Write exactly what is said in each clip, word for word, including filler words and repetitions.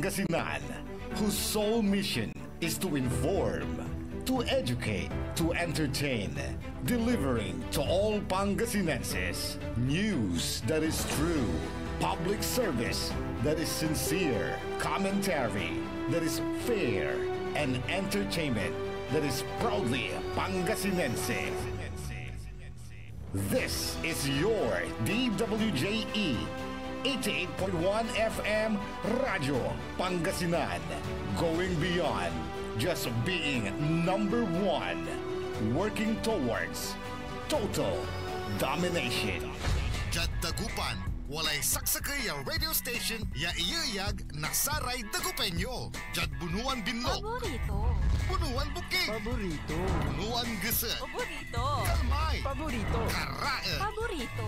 Pangasinan, whose sole mission is to inform, to educate, to entertain, delivering to all Pangasinenses news that is true, public service that is sincere, commentary that is fair, and entertainment that is proudly Pangasinense. This is your D W J E eighty-eight point one F M Radyo Pangasinan. Going beyond just being number one. Working towards total domination. Diad Dagupan, walay saksakey ya radio station ya iyeyag na saray Dagupeño. Diad Bunuan Binlog. Paborito. Bunuan Bukig. Paborito. Bunuan Gesed. Paborito. Kalmay. Paborito. Karaen. Paborito.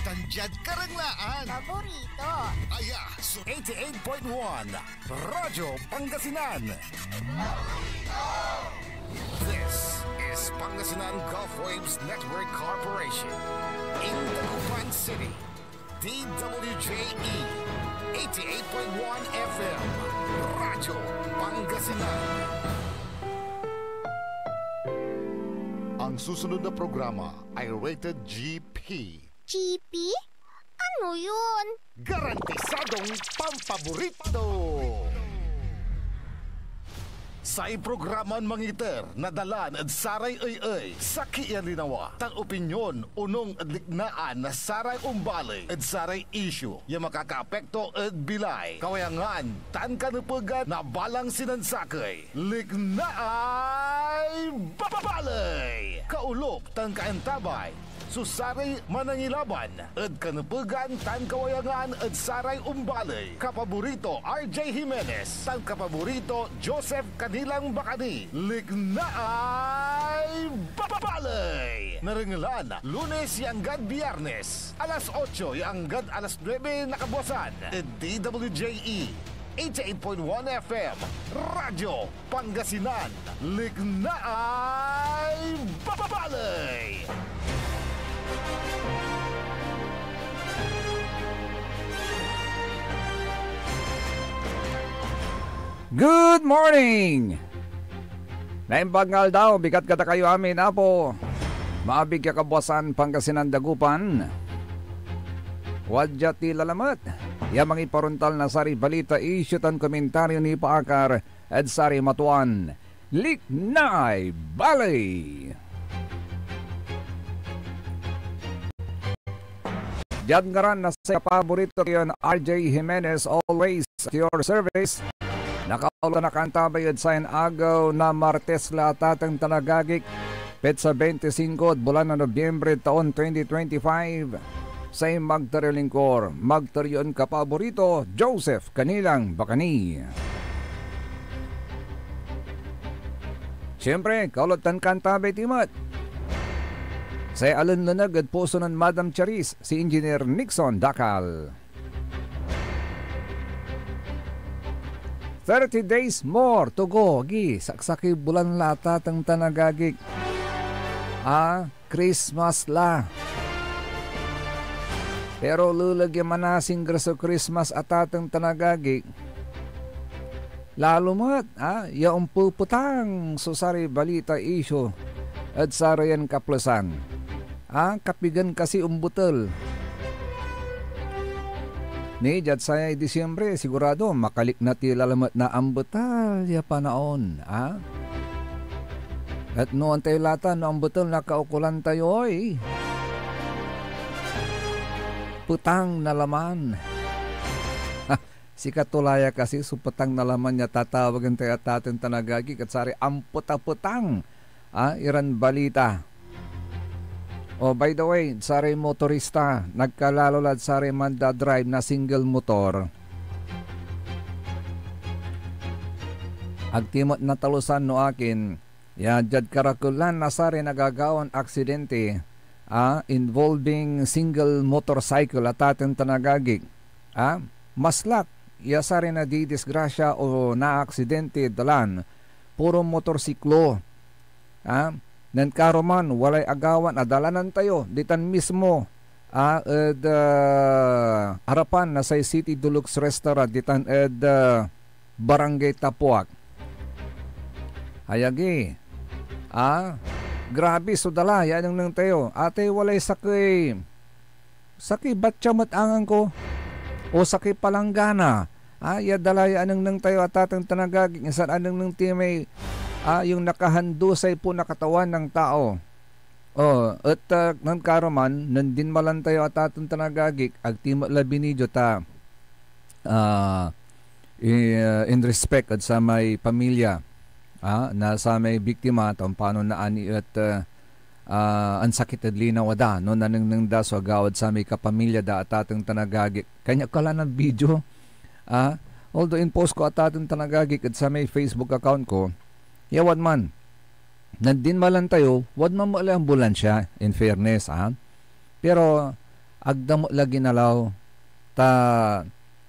Tan diad Karanglaan. Paborito. Aya so eighty-eight point one Radyo Pangasinan. This is Pangasinan Gulf Waves Network Corporation. In Dagupan City, D W J E, eighty-eight point one F M, Radyo Pangasinan. Ang susunod na programa ay rated G P. G P? Ano yun? Garantisadong pampaborito! Say programan mangiter na dalan ed saray ey-ey, sakey a linawa, tan opinyon onung ed liknaan na saray ombaley ed saray isyu ya makakaapekto ed bilay, kawayangan, tan kanepegan na balang sinansakey. Liknaay Baley! Kaolop tan kaantabay so saray manangilaban ed kanepegan tan kawayangan ed saray ombaley. Kapaborito, R J Jimenez, tan kapaborito, Joseph Kanilang Bacani. Liknaay Baley! Narengelan, Lunes ya anggad Biyernes, alas otso ya anggad alas nuebe na kabuasan, ed D W J E, eighty-eight point one F M, Radyo Pangasinan, Liknaay Baley! Good morning! Naimbag nga aldaw, bigat kadakayo amin, Apo. Maabig ya kabuasan, Pangasinan, Dagupan. Wadya ti lalamet ya mangiparontal na saray balita, isyu, tan komentaryo nipaakar ed saray matuan Liknaay Baley. Diad ngaran na say kapaborito koyon R J Jimenez, always at your service. Nakaulog na kantabay ed sayan agew na Martes la, atateng tan agagik, petsa twenty-five ed bulan na Nobyembre taon twenty twenty-five. Say magter yo lingkor, magter yon kapaborito, Joseph Kanilang Bacani. Siyempre, kaulog tan kantabay ti met. Say alenleneg ed puso nen Madam Charis, si Engineer Nixon Dacal. Thirty days more to go, agi, saksakey bulan la, atateng tan agagik. Ah, Christmas la. Pero leleg ya manasingger so Christmas, atateng tan agagik. Lalo met, ah, ya ompepetang so saray balita, isyu ed sarayan kaplesan. Ah, kapigan kasi ombetel? Ni diad sayay Disiembre, sigurado makalikna ti lalamet na ambetel ya panaon, ah? Et no antoy latan no ambetel na kaukolan tayoy petang na laman. Sikato la ya kasi so petang na laman ya tatawagen tayo, atateng tan agagik, et saray ampetapetang, ah, iran balita. Oh, by the way, saray motorista, nagkalalo lad saray mandadrive na single motor. Ag ti met natalusan no akin, ya diad karakelan na saray nagagawan aksidente, ah, involving single motorcycle, atateng tan agagik, ah, maslak ya saray nadidisgrasya o naaksidente ed dalan, puro motorsiklo, ah, nen karuman walay agawan a dalanan tayo ditan mismo, ah, ed, ah, arapan na say City Deluxe Restaurant ditan ed, ah, Barangay Tapuak. Ay agi, ah, grabe so dala ya anengneng tayo. Atay walay sakey, sakey batya met angan ko, o sakey palanggana. Ah, ya dala ya anengneng tayo, atateng tan agagi, insan anengneng ti may, ah, yung nakahandusay po na katawan ng tao. Oh, et, ah, nen karuman, nen dinmalan tayo, atateng tan agagi, ag ti met la binidyo ta, ah, i-, ah, in respect ed samay pamilya, ah, na samay biktima, ta ompano naani et, ah, ah, ansakit ed linawa da, no nanengneng da so agawad samay kapamilya da, atateng tan agagi. Kanya ka la na video, ah, although in-post ko, atateng tan agagi, ed samay Facebook account ko, ya wadman, nandinmalan tayo, wadman met lay ambulansya, in fairness, ah. Pero ag da met la ginalaw, ta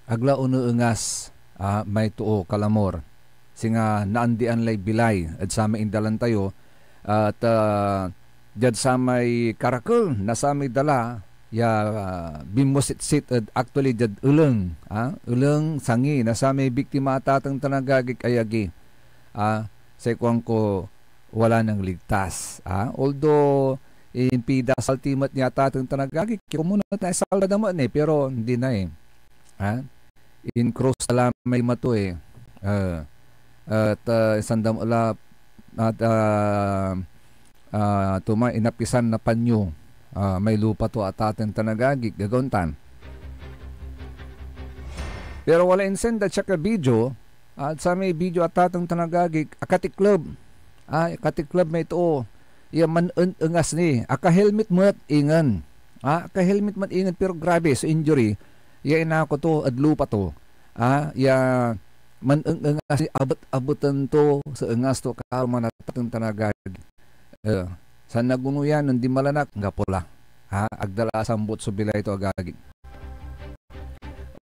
ag la oneengas, ah, may too, kalamor. Singa naandian lay bilay ed samay indalan tayo, ah, ta diad samay karakel na samay dala ya, ah, binmositsit ed, actually, diad eleng, ah, eleng, sangi na samay biktima, atateng tan agagik, ay agi. Ah, say kuanko, wala nang ligtas, ah. Although, impidasal ti met nia, atateng tan agagik, kumunot na isalba da met ni, pero hindi na, eh. Ah, in-cross da la may lima to, eh. Ah, et, ah, insan da met la, at, ah, ah, tuma, inapisan na panyo, ah, may lupa to, atateng tan agagik, gagawa tan. Pero wala insan da check a video, at samay video, atateng tan agagik, akatikleb. Ah, akatikleb may too. Ya man-, en-, engas ni. Aka-helmet met ingen. Ah, aka-helmet met ingen, pero grabe so injury. Ya inako to ed lupa to. Ah, ya man-, en-, engas ni, abet-abeten to so engas to, karuman, atateng tan agagik. Eh, san naguno yan, nen dinmalan ak, anggapo la. Ah, ag da la asambut so bilay to, agagik.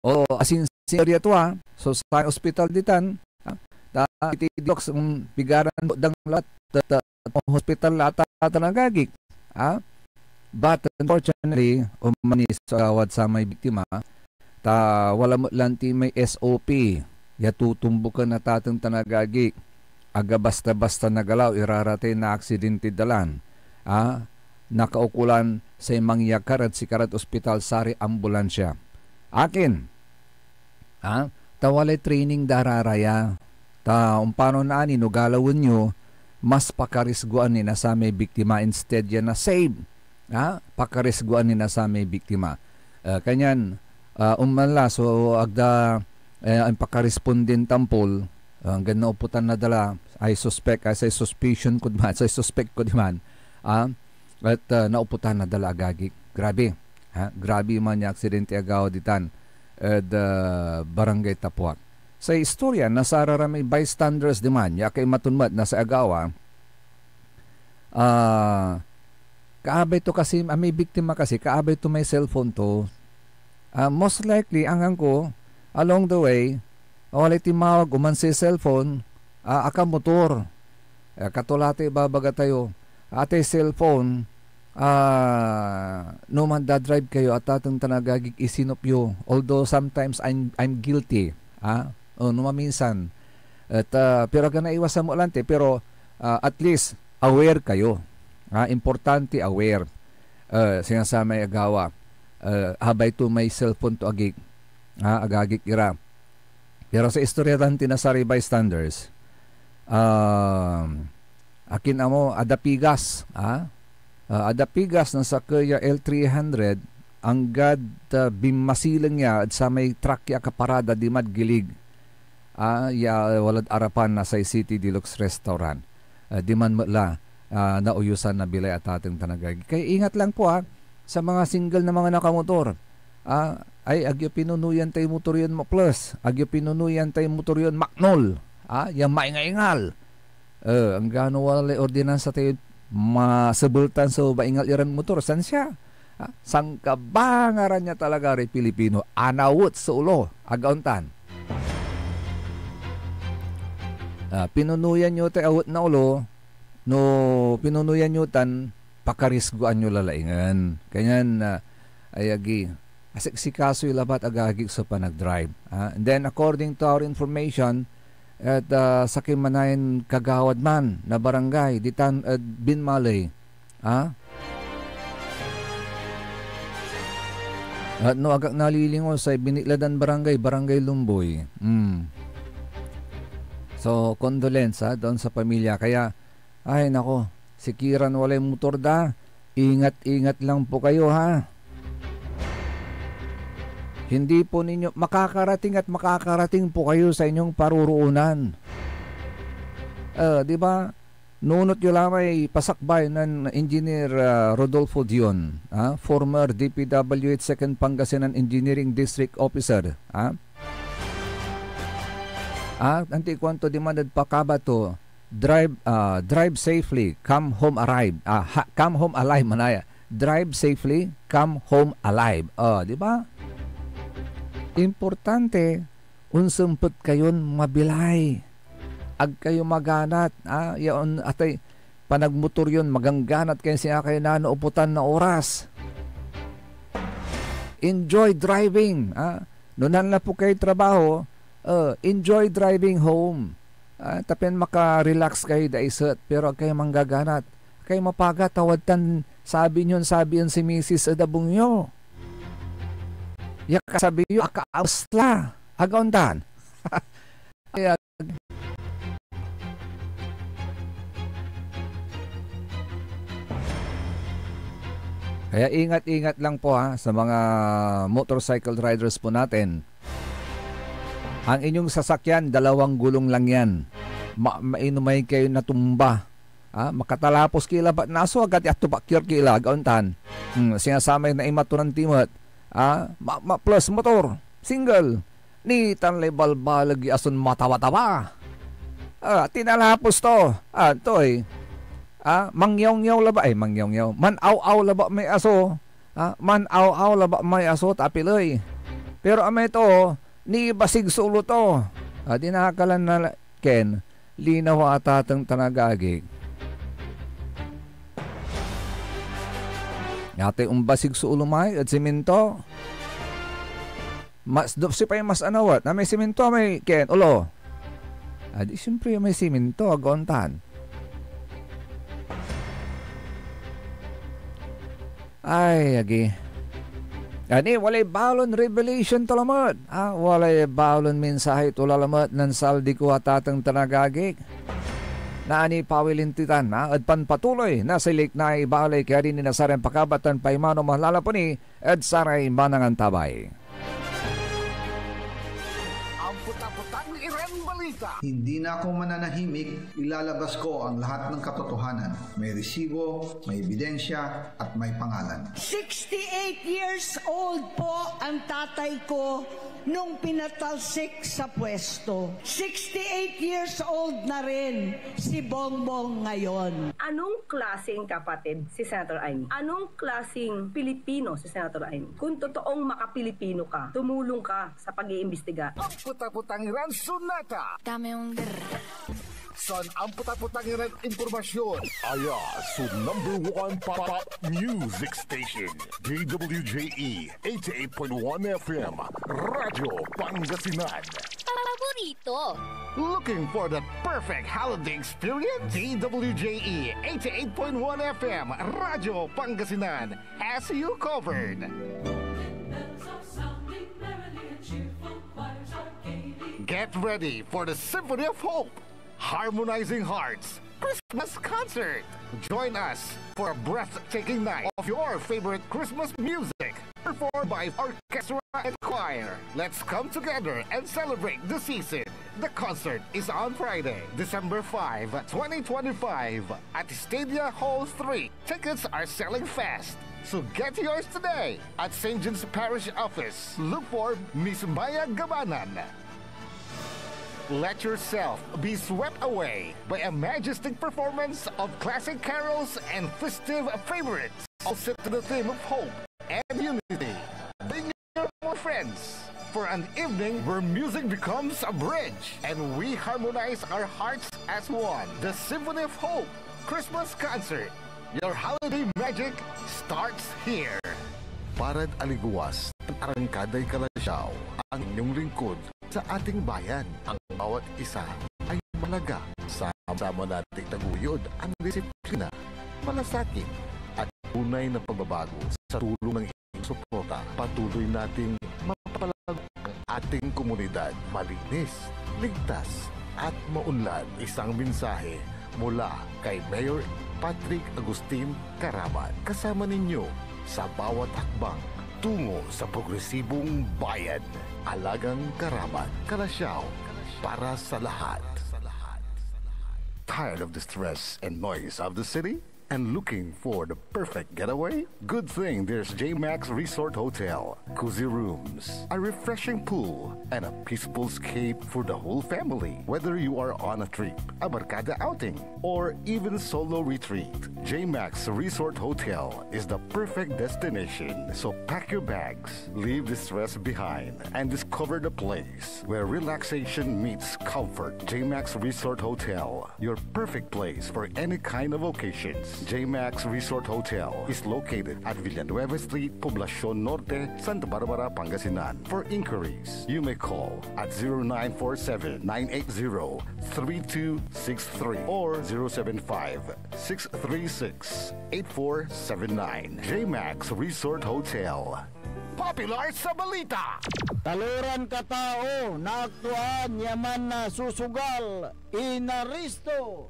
O, asin-, sinserya to, ah. So, sa ospital ditan, ah, ta iti Dilox, um, pigaran dang labat, ta, ta, ta, hospital la ata, ata nagagik, ah. But, unfortunately, umani so agawad samay biktima, ta wala met lanti may S O P ya tutumboken, atateng tan agagik. Aga basta-basta nagalaw, iraratay na aksidente dalan, ah, nakaukolan say mangyakar ed sikarad ospital, saray ambulansya. Akin, ah, ta walay training da ra raya. Ta ompano naani no galawen yo, mas pakarisguan ni na samay biktima instead ya na-save. Ah, pakarisguan ni na samay biktima. Ah, kanyan, ah, oman la so ag da, eh, impakaresponden tampol, ah, anggan nauputan na dala, I suspect, ah, say suspicion ko diman, say suspect ko diman, ah, et, ah, nauputan na dala, agagik. Grabe, ha? Grabe man ya aksidente agawa ditan ed, ah, Barangay Tapuak. Say istorya na sararamay bystanders diman, ya akaimaton met na say agawa, ah, kaabay to kasi, ah, may biktima kasi, kaabay to may cellphone to. Ah, most likely, anggan ko, along the way, walay tinmawag, oman say cellphone, ah, akamotor. Ah, kato la tay ibabaga tayo. Atay cellphone, ah, no mandadrive kayo, atateng tan agagik, isinop yo. Although sometimes I'm, I'm guilty, ah, o, no maminsan. Et, ah, pero aga naiwasan mo lanti, pero, ah, at least, aware kayo. Ah, importante, aware. Eh, singa samay agawa, eh, abay to may cellphone to agik. Ah, agagik ira. Pero sa istorya tan ti na saray bystanders, um, akin amo, adapigas, ah? Ah, adapigas na sakey a L three hundred, anggad, ah, binmasileng ya ed samay truck ya akaparada dimad gilig, ah, ya walad arapan na say City Deluxe Restaurant. Ah, diman met la, ah, nauyosan na bilay, atateng tan agagik. Kaya ingat lang po, ah, sa mga single na mga nakamotor. Ah, ay, agyo pinunuyan tay motor yon maples. Agyo pinunuyan tay motor yon maknol. Ah, ya maingaingal. Eh, anggano walay ordinansa tayo masebeltan so maingal iran motor. San siya? Ah, sankabangaran ya talaga ray Pilipino. Anawet so olo. Agaon tan. Ah, pinunuyan yo tay awet na olo, no pinunuyan yo tan pakarisguan yo lalaingen. Kanyan, ah, ay agi, asiksikasoy labat, agagik, so panagdrive, ah. And then, according to our information, et, ah, sakey manay kagawad man na barangay ditan ed Binmaley, ah. Et no agak nalilingo, say binikladan barangay, Barangay Lumboy. Hmm. So, condolence, ah, doon sa pamilya. Kaya, ay, nako, sikiran walay motor da, ingat-ingat lang po kayo, ha? Hindi po ninyo, makakarating at makakarating po kayo sa inyong paroroonan. Eh, di ba? Nunot yo la may pasakbay nen Engineer, ah, Rodolfo Dion, ah, former D P W H Second Pangasinan Engineering District Officer, ah. Ah, anti kuanto diman ed pakaba to, "Drive, ah, drive safely, come home arrive." Ah, ha, "Come home alive," manaya. "Drive safely, come home alive." Ah, di ba? Importante, onsempet kayon mabilay. Ag kayo maganat, ah, ya on-, atay panagmotor yon magangganat kayo, singa kayo nanauputan na oras. Enjoy driving, ah. No nanlapu kayoy trabaho, eh, enjoy driving home. Ah, ta pian maka-relax kayo daiset, pero ag kayo manggaganat. Ag kayo mapaga ta wadtan sabi nyon sabi en si misis ed abung yo. Ya kasabi yo, akaabes la. Aga ontan. Ay, Kaya ingat-ingat lang po, ha, sa mga motorcycle riders po natin. Ang inyong sasakyan, dalawang gulong lang yan. Ma-, mainomay kayo natumba. Ha, makatalapos ki labat na so agad ya tubakyar ki la, aga ontan. Hmm, singa samay naimaturan ti met. Ha, ma-, ma-, plus motor, single. Nitan lay balbaleg ya ason matawatawa. Ah, tinalapos to. Ah, toy. Ah, mangyawngyaw laba, ay, mangyawngyaw. Man-aw-aw laba may aso. Ah, man-aw-aw laba may aso, tapiley. Pero amay to, nibasig so ulo to. Ah, di nakakalan na la-, Ken, linawa, atateng tan agagi. Atay ombasig so ulo may ed siminto. Mas, do, siopay mas anawet? Na may siminto, may, Ken, olo? Ah, di, siyempre, may siminto, aga ontan. Ay, agi. Ani, walay balon revelation to lamet. Ah, walay balon mensahe to la lamet nen Saldi ko, atateng tan agagi. Naani pawil intitan, ah, ed panpatuloy na silik na ibalay kaya rin na saray pakabatan paimano malalaponi ed saray manangan tabay. Ang puta-putang Iran Balita. Hindi na ako mananahimik, ilalabas ko ang lahat ng katotohanan. May resibo, may ebidensya, at may pangalan. Sixty-eight years old po ang tatay ko nung pinatalsik sa pwesto. Sixty-eight years old na rin si Bongbong ngayon. Anong klaseng kapatid si Senator Imee? Anong klaseng Pilipino si Senator Imee? Kung totoong makapilipino ka, tumulong ka sa pag-iimbestiga. Ang puta-putang Iran Sonata. Dame un grr. San ang puta-putang Iran impormasyon? Aya so number one pop music station, D W J E eighty-eight point one F M, Radyo Pangasinan. Paborito. Looking for that perfect holiday experience? D W J E eighty-eight point one F M, Radyo Pangasinan has you covered. Get ready for the Symphony of Hope, Harmonizing Hearts Christmas Concert. Join us for a breathtaking night of your favorite Christmas music, performed by orchestra and choir. Let's come together and celebrate the season. The concert is on Friday, December five, twenty twenty-five, at Stadia Hall three. Tickets are selling fast, so get yours today at Saint John's Parish Office. Look for Miss Maya Gabanan. Let yourself be swept away by a majestic performance of classic carols and festive favorites, all set to the theme of hope and unity. Bring your more friends for an evening where music becomes a bridge and we harmonize our hearts as one. The Symphony of Hope Christmas Concert. Your holiday magic starts here. Para ed aligewas, Arangkaday Kalasyaw, ang inyong lingkod sa ating bayan. Ang bawat isa ay mahalaga. Sama-sama nating itaguyod ang disiplina, malasakit, at tunay na pagbabago. Sa tulong ng inyong suporta, patuloy nating mapapalago ang ating komunidad. Malinis, ligtas, at maunlad. Isang mensahe mula kay Mayor Patrick Agustin Caraman. Kasama ninyo sa bawat hakbang tungo sa progresibong bayan. Alagang Caraman, Kalasyaw, para sa lahat. Tired of the stress and noise of the city? And looking for the perfect getaway? Good thing there's J Max Resort Hotel. Cozy rooms, a refreshing pool, and a peaceful escape for the whole family. Whether you are on a trip, a barkada outing, or even solo retreat, J Max Resort Hotel is the perfect destination. So pack your bags, leave the stress behind, and discover the place where relaxation meets comfort. J Max Resort Hotel, your perfect place for any kind of occasions. J Max Resort Hotel is located at Villanueva Street, Poblacion Norte, Santa Barbara, Pangasinan. For inquiries, you may call at zero nine four seven, nine eight zero, three two six three or zero seven five, six three six, eight four seven nine. J Max Resort Hotel. Popular sa balita. Taloran katao, naaktuan ya mansusugal, inaresto.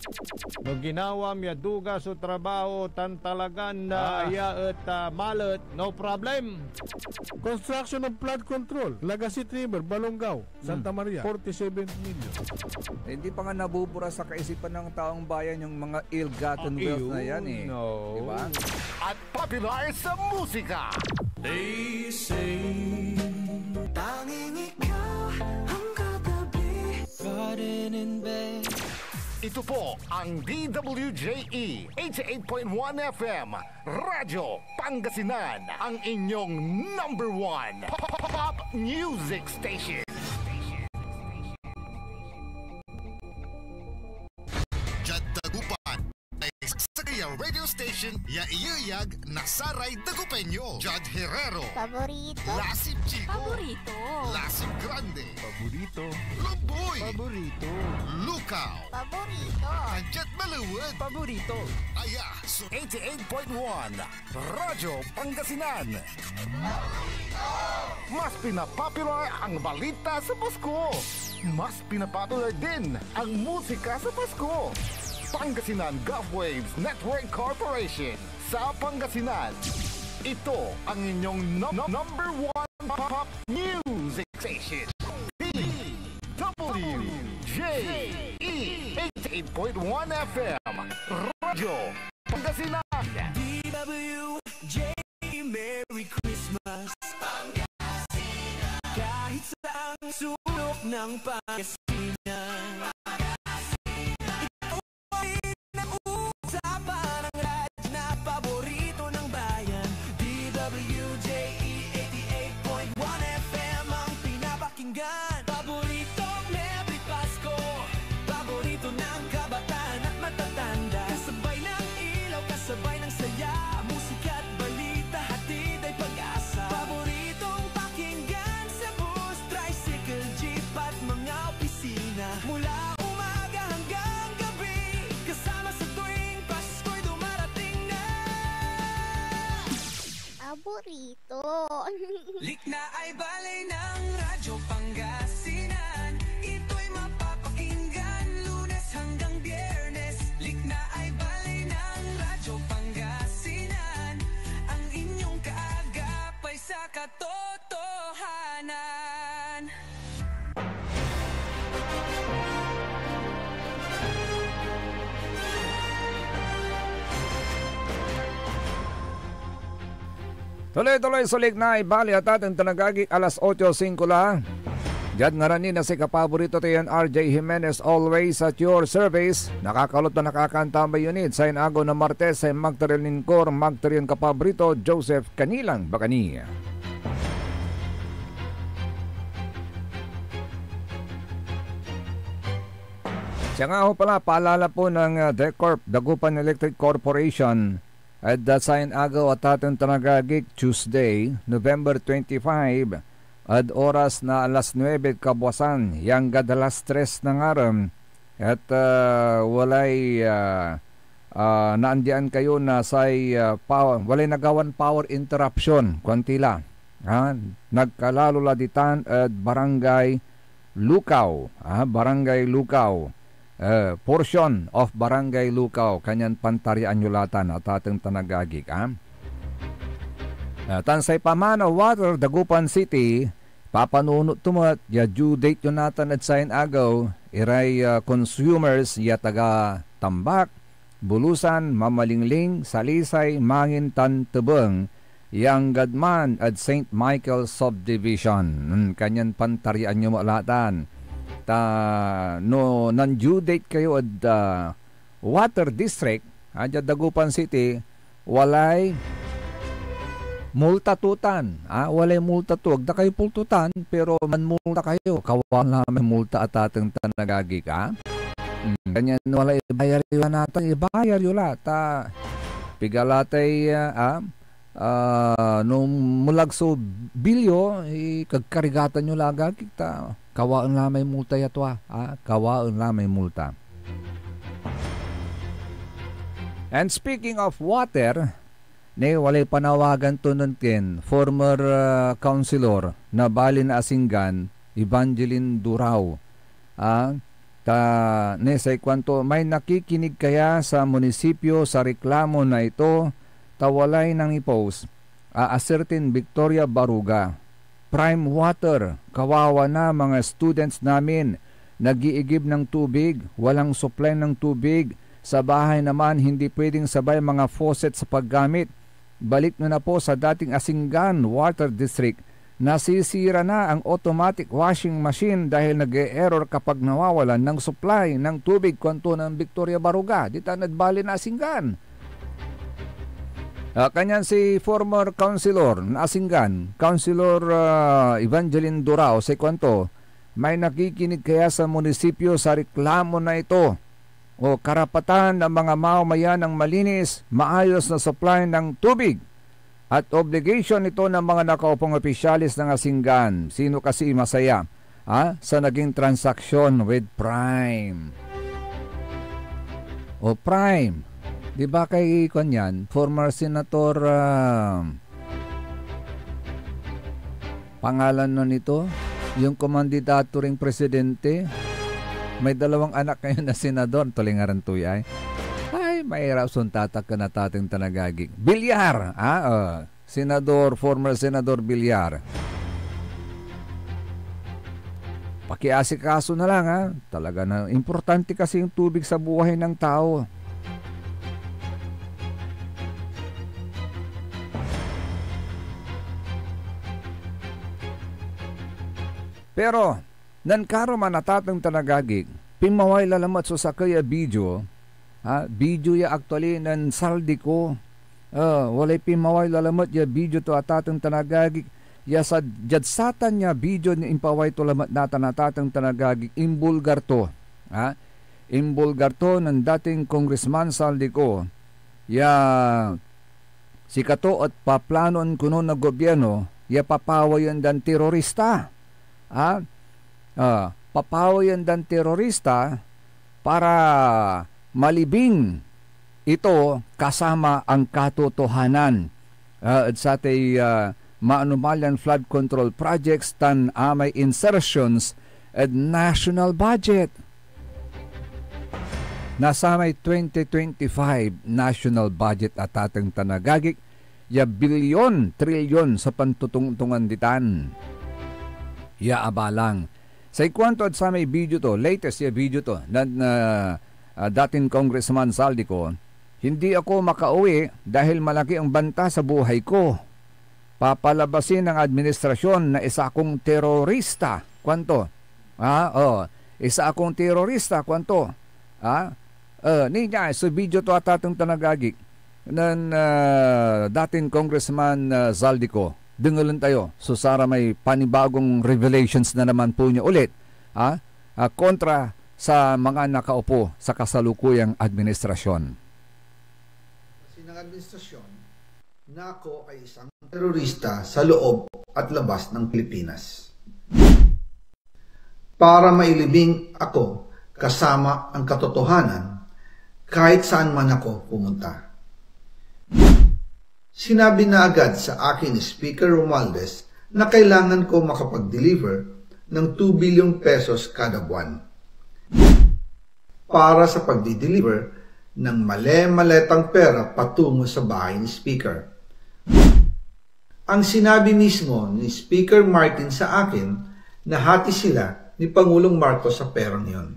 No ginawam ya duga so trabaho tan talagan, ah, Ah. aya et, ah, malet, no problem. Construction of flood control, Lagasit River, Balongaw, Santa Hmm. Maria, forty-seven million. Hindi pa nga nabubura sa kaisipan ng taong bayan yung mga ill-gotten Ah, wealth na yan, eh. No. Diba? At popular sa musika. They say tanging ikaw ang katabi. Garden in bed. Ito po ang D W J E eighty-eight point one F M, Radyo Pangasinan, ang inyong number one pop, pop, pop music station. Diad Dagupan, ay sakey a radio station ya iyeyag na saray Dagupeño. Judge Herrero. Paborito. Lasip Chico. Paborito. Lasip Grande. Paborito. Lumboy. Paborito. Lukaw. Paborito. Andiat Malewet. Paborito. Aya so eighty-eight point one Radyo Pangasinan. Mas pinapopular ang balita sa Pasko. Mas pinapopular din ang musika sa Pasko. Pangasinan Gulf Waves Network Corporation sa Pangasinan. Ito ang inyong num-, number one pop music station. D W J E eighty-eight point one F M. Radyo Pangasinan. D W J E, Merry Christmas. Kahit saang sulok ng Pangasinan. Ito ay nauusapan ng radyo na paborito ng bayan. D W J E eighty-eight point one F M ang pinapakinggan. Paboritong Merry Pasko. Paborito ng kabataan at matatanda. Kasabay ng ilaw, kasabay ng saya, musika at balita, hatid ay pag-asa. Paboritong pakinggan sa bus, tricycle, jeep at mga opisina. Mula umaga hanggang gabi, kasama sa tuwing Pasko'y dumarating na. Paborito. Liknaay Baley ng Radyo Pangasinan. Ito'y mapapakinggan Lunes hanggang Biyernes. Liknaay Baley ng Radyo Pangasinan, ang inyong kaagapay sa katotohanan. Tuloy-tuloy so Liknaay Baley, atateng tan agagi, alas otso singko la. Diad ngaran ni na sikapaborito tayon R J Jimenez, always at your service. Nakakalot na nakakanta may unit sa inagew na Martes, say magtaryan lingkor, magtaryan kapaborito, Joseph Canilang Bacani. Siya nga ho pala, paalala po ng, ah, DECORP, Dagupan Electric Corporation, Ed, ah, sayan agew, atateng tan agagik, Tuesday, November twenty-five, ed oras na alas nuebe ed kabuasan, ya anggad alas tres na ngarem, et, ah, walay, ah, ah, naandian kayo na say, ah, power, walay nagawan power interruption, kuan ti la. Ha? Nagkalalo la ditan ed Barangay Lukaw, ah, Barangay Lukaw, eh, portion of Barangay Lukaw, kanyan pantaryaan yo la tan, atateng tan agagik, ah. Ah, tan say Pamana Water, Dagupan City, papanunot to met ya due date yo natan ed sayan agew, iray, ah, consumers ya taga Tambak, Bulusan, Mamalingling, Salisay, Mangin, tan Tebeng, ya anggad man ed Saint Michael Subdivision. Hmm, kanyan pantaryaan yo met la tan. Ta no nan-due date kayo ed, ah, Water District, ah, diad Dagupan City, walay multa to tan. Ah, walay multa to. Agda kayo pultutan, pero manmulta kayo. Kawaan la may multa, atateng tan agagik, ah. Mm, kanyan wala ibayar yo la natan, ibayar yo la. Ta, piga la tay, ah, ah, ah, no melag so bilyo, ikagkarigatan yo la agagik ta kawaen la may multa ya tua, ah, kawaen la may multa. And speaking of water, ne, walay panawagan to nen Ken, former, ah, councilor na Bali na Asinggan, Evangeline Durao. Ah, ta, ne, say kuanto, may nakikinig kaya sa munisipyo sa reklamo na ito, ta walay nangipost, a, a certain Victoria Baruga, Prime Water, kawawa na mga students namin, nagiigib ng tubig, walang supply ng tubig, sa bahay naman hindi pwedeng sabay mga faucet sa paggamit. Balik no na po sa dating Asinggan Water District. Nasisira na ang automatic washing machine dahil nag-e-error kapag nawawalan ng supply ng tubig, kuanto nen Victoria Baruga, ditan ed Bali na Asinggan. Ah, kanyan si former councilor na Asinggan, Councilor, ah, Evangeline Durao, say kuanto, may nakikinig kaya sa munisipyo sa reklamo na ito? O karapatan ng mga mamamayan ng malinis, maayos na supply ng tubig? At obligation ito ng mga nakaupong opisyales ng Asinggan. Sino kasi masaya, ha, sa naging transaksyon with Prime? O Prime, di ba kay, kuan yan, former Senator, ah, pangalan na nito, yung kumandidato ring presidente, may dalawang anak ngayon na senador, tulingaran to ya, ay. Ay, mairap son tatak na tateng tan agagik. Villar, ah, oh, Senador, former Senador Villar. Pakiasikaso na lang, ha. Talaga na importante kasi yung tubig sa buhay ng tao. Pero, nen karuman, atateng tan agagik, pinmaway la lamet so sakey a video, ha, video ya actually nen Zaldico. Ah, walay pinmaway la lamet ya video to, atateng tan agagik, ya sa, diad satan ya video ni impaway to lamet natan, atateng tan agagik, imbulgar to, ha? Imbulgar to nen dating Congressman Zaldico, ya sikato et paplanon kono na gobyerno ya papawayen dan terorista. Ah, ah, papawayen dan terorista para malibing ito kasama ang katotohanan, ah, ed satay, ah, maanomal yan flood control projects tan amay insertions ed national budget. Nasa may twenty twenty-five national budget, atateng tan agagik, ya bilyon, trilyon so pantotongtongan ditan ya abalang. Say kuanto ed samay video to, latest ya video to, na, na, ah, dating Congressman Zaldico, "Hindi ako makauwi dahil malaki ang banta sa buhay ko. Papalabasin ng administrasyon na isa akong terorista," kuanto. Ah, oh, "Isa akong terorista," kuanto. Ah, eh, ninia, so video to, atateng tan agagik, nen, ah, dating Congressman, ah, Zaldico. Dengelen tayo so saramay panibagong revelations na naman po niya ulit, ah, ah, kontra sa mga nakaupo sa kasalukuyang administrasyon. administrasyon na ako ay isang terorista sa loob at labas ng Pilipinas. Para mailibing ako kasama ang katotohanan kahit saan man ako pumunta. Sinabi na agad sa akin ni Speaker Romualdez na kailangan ko makapag-deliver ng two billion pesos kada buwan para sa pagdi-deliver ng male-maletang pera patungo sa bahay ni Speaker. Ang sinabi mismo ni Speaker Martin sa akin na hati sila ni Pangulong Marcos sa perang yon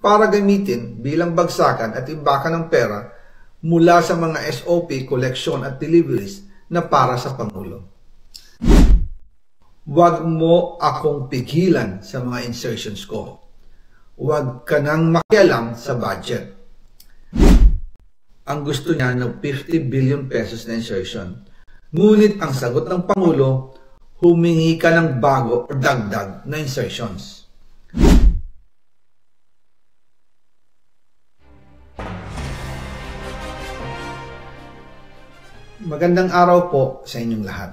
para gamitin bilang bagsakan at imbakan ng pera mula sa mga S O P, koleksyon at deliveries na para sa Pangulo. Huwag mo akong pigilan sa mga insertions ko. Huwag ka nang makialam sa budget. Ang gusto niya na fifty billion pesos na insertion. Ngunit ang sagot ng Pangulo, humingi ka ng bago o dagdag na insertions. Magandang araw po sa inyong lahat.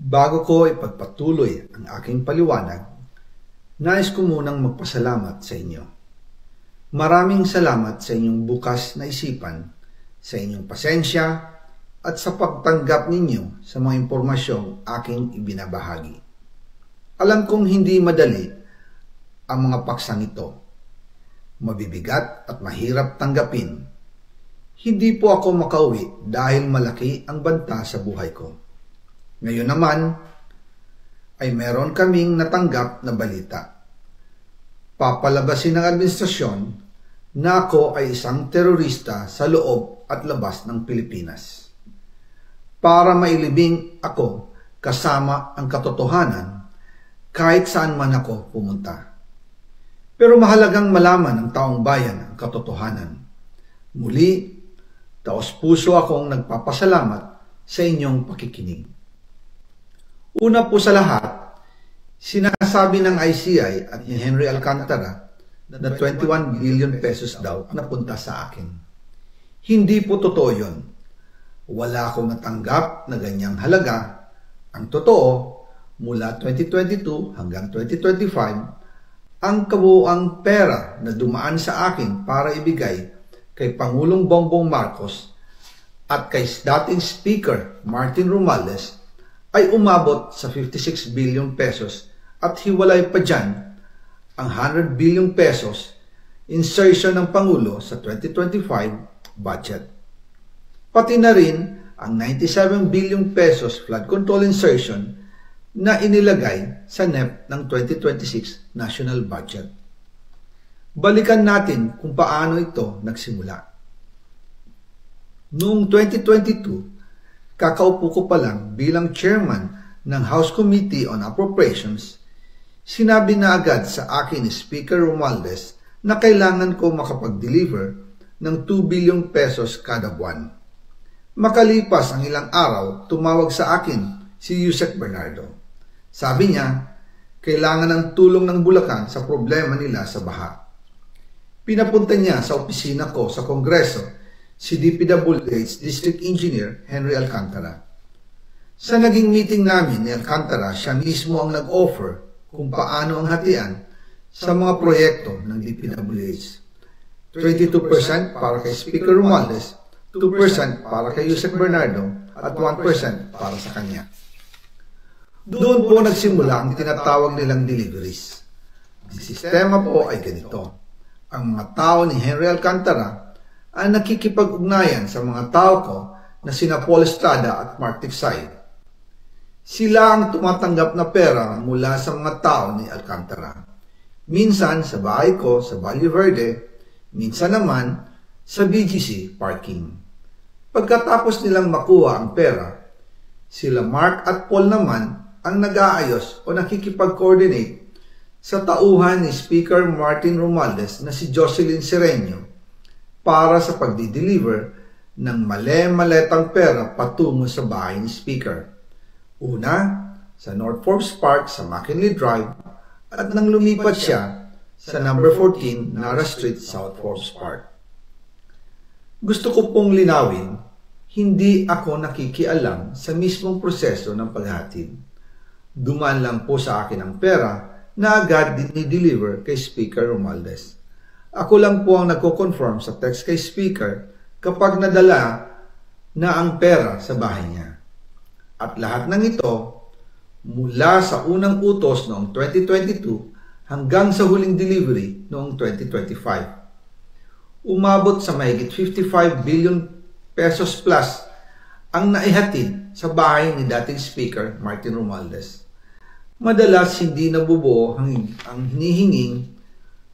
Bago ko ipagpatuloy ang aking paliwanag, nais ko munang magpasalamat sa inyo. Maraming salamat sa inyong bukas na isipan, sa inyong pasensya, at sa pagtanggap ninyo sa mga impormasyong aking ibinabahagi. Alam kong hindi madali ang mga paksang ito. Mabibigat at mahirap tanggapin. Hindi po ako makauwi dahil malaki ang banta sa buhay ko. Ngayon naman, ay meron kaming natanggap na balita. Papalabasin ng administrasyon na ako ay isang terorista sa loob at labas ng Pilipinas. Para mailibing ako kasama ang katotohanan kahit saan man ako pumunta. Pero mahalagang malaman ng taong bayan ang katotohanan. Muli, taos-puso akong nagpapasalamat sa inyong pakikinig. Una po sa lahat, sinasabi ng I C I at ni Henry Alcantara na twenty-one billion pesos daw ang napunta sa akin. Hindi po totoo yun. Wala akong natanggap na ganyang halaga. Ang totoo, mula twenty twenty-two hanggang twenty twenty-five, ang kabuuang pera na dumaan sa akin para ibigay kay Pangulong Bongbong Marcos at kay dating Speaker Martin Romualdez ay umabot sa fifty-six billion pesos at hiwalay pa dyan ang hundred billion pesos insertion ng Pangulo sa twenty twenty-five budget. Pati na rin ang ninety-seven billion pesos flood control insertion na inilagay sa nep ng twenty twenty-six national budget. Balikan natin kung paano ito nagsimula. Noong twenty twenty-two, kakaupo ko pa lang bilang chairman ng House Committee on Appropriations, sinabi na agad sa akin ni Speaker Romualdez na kailangan ko makapag-deliver ng two billion pesos kada buwan. Makalipas ang ilang araw, tumawag sa akin si Usec Bernardo. Sabi niya, kailangan ng tulong ng Bulacan sa problema nila sa baha. Pinapunta niya sa opisina ko sa Kongreso si D P W H District Engineer Henry Alcantara. Sa naging meeting namin ni Alcantara, siya mismo ang nag-offer kung paano ang hatian sa mga proyekto ng D P W H. Twenty-two percent para kay Speaker Romualdez, two percent para kay Usec Bernardo, at one percent para sa kanya. Doon po nagsimula ang tinatawag nilang deliveries. Ang sistema po ay ganito. Ang mga tao ni Henry Alcantara ay nakikipag-ugnayan sa mga tao ko na sina Paul Estrada at Mark Tiksay. Sila ang tumatanggap na pera mula sa mga tao ni Alcantara. Minsan sa bahay ko sa Valle Verde, minsan naman sa B G C parking. Pagkatapos nilang makuha ang pera, sila Mark at Paul naman ang nag-aayos o nakikipag-coordinate sa tauhan ni Speaker Martin Romualdez na si Jocelyn Sereno para sa pagdi-deliver ng male-maletang pera patungo sa bahay ni Speaker. Una, sa North Forbes Park sa McKinley Drive, at nang lumipat siya sa number fourteen Nara Street, South Forbes Park. Gusto ko pong linawin, hindi ako nakikialam sa mismong proseso ng paghahatid. Dumaan lang po sa akin ang pera na agad dinideliver kay Speaker Romualdez. Ako lang po ang nagko-confirm sa text kay Speaker kapag nadala na ang pera sa bahay niya. At lahat ng ito, mula sa unang utos noong twenty twenty-two hanggang sa huling delivery noong twenty twenty-five. Umabot sa mahigit fifty-five billion pesos plus ang naihatid sa bahay ni dating Speaker Martin Romualdez. Madalas hindi nabubuo ang, ang hinihinging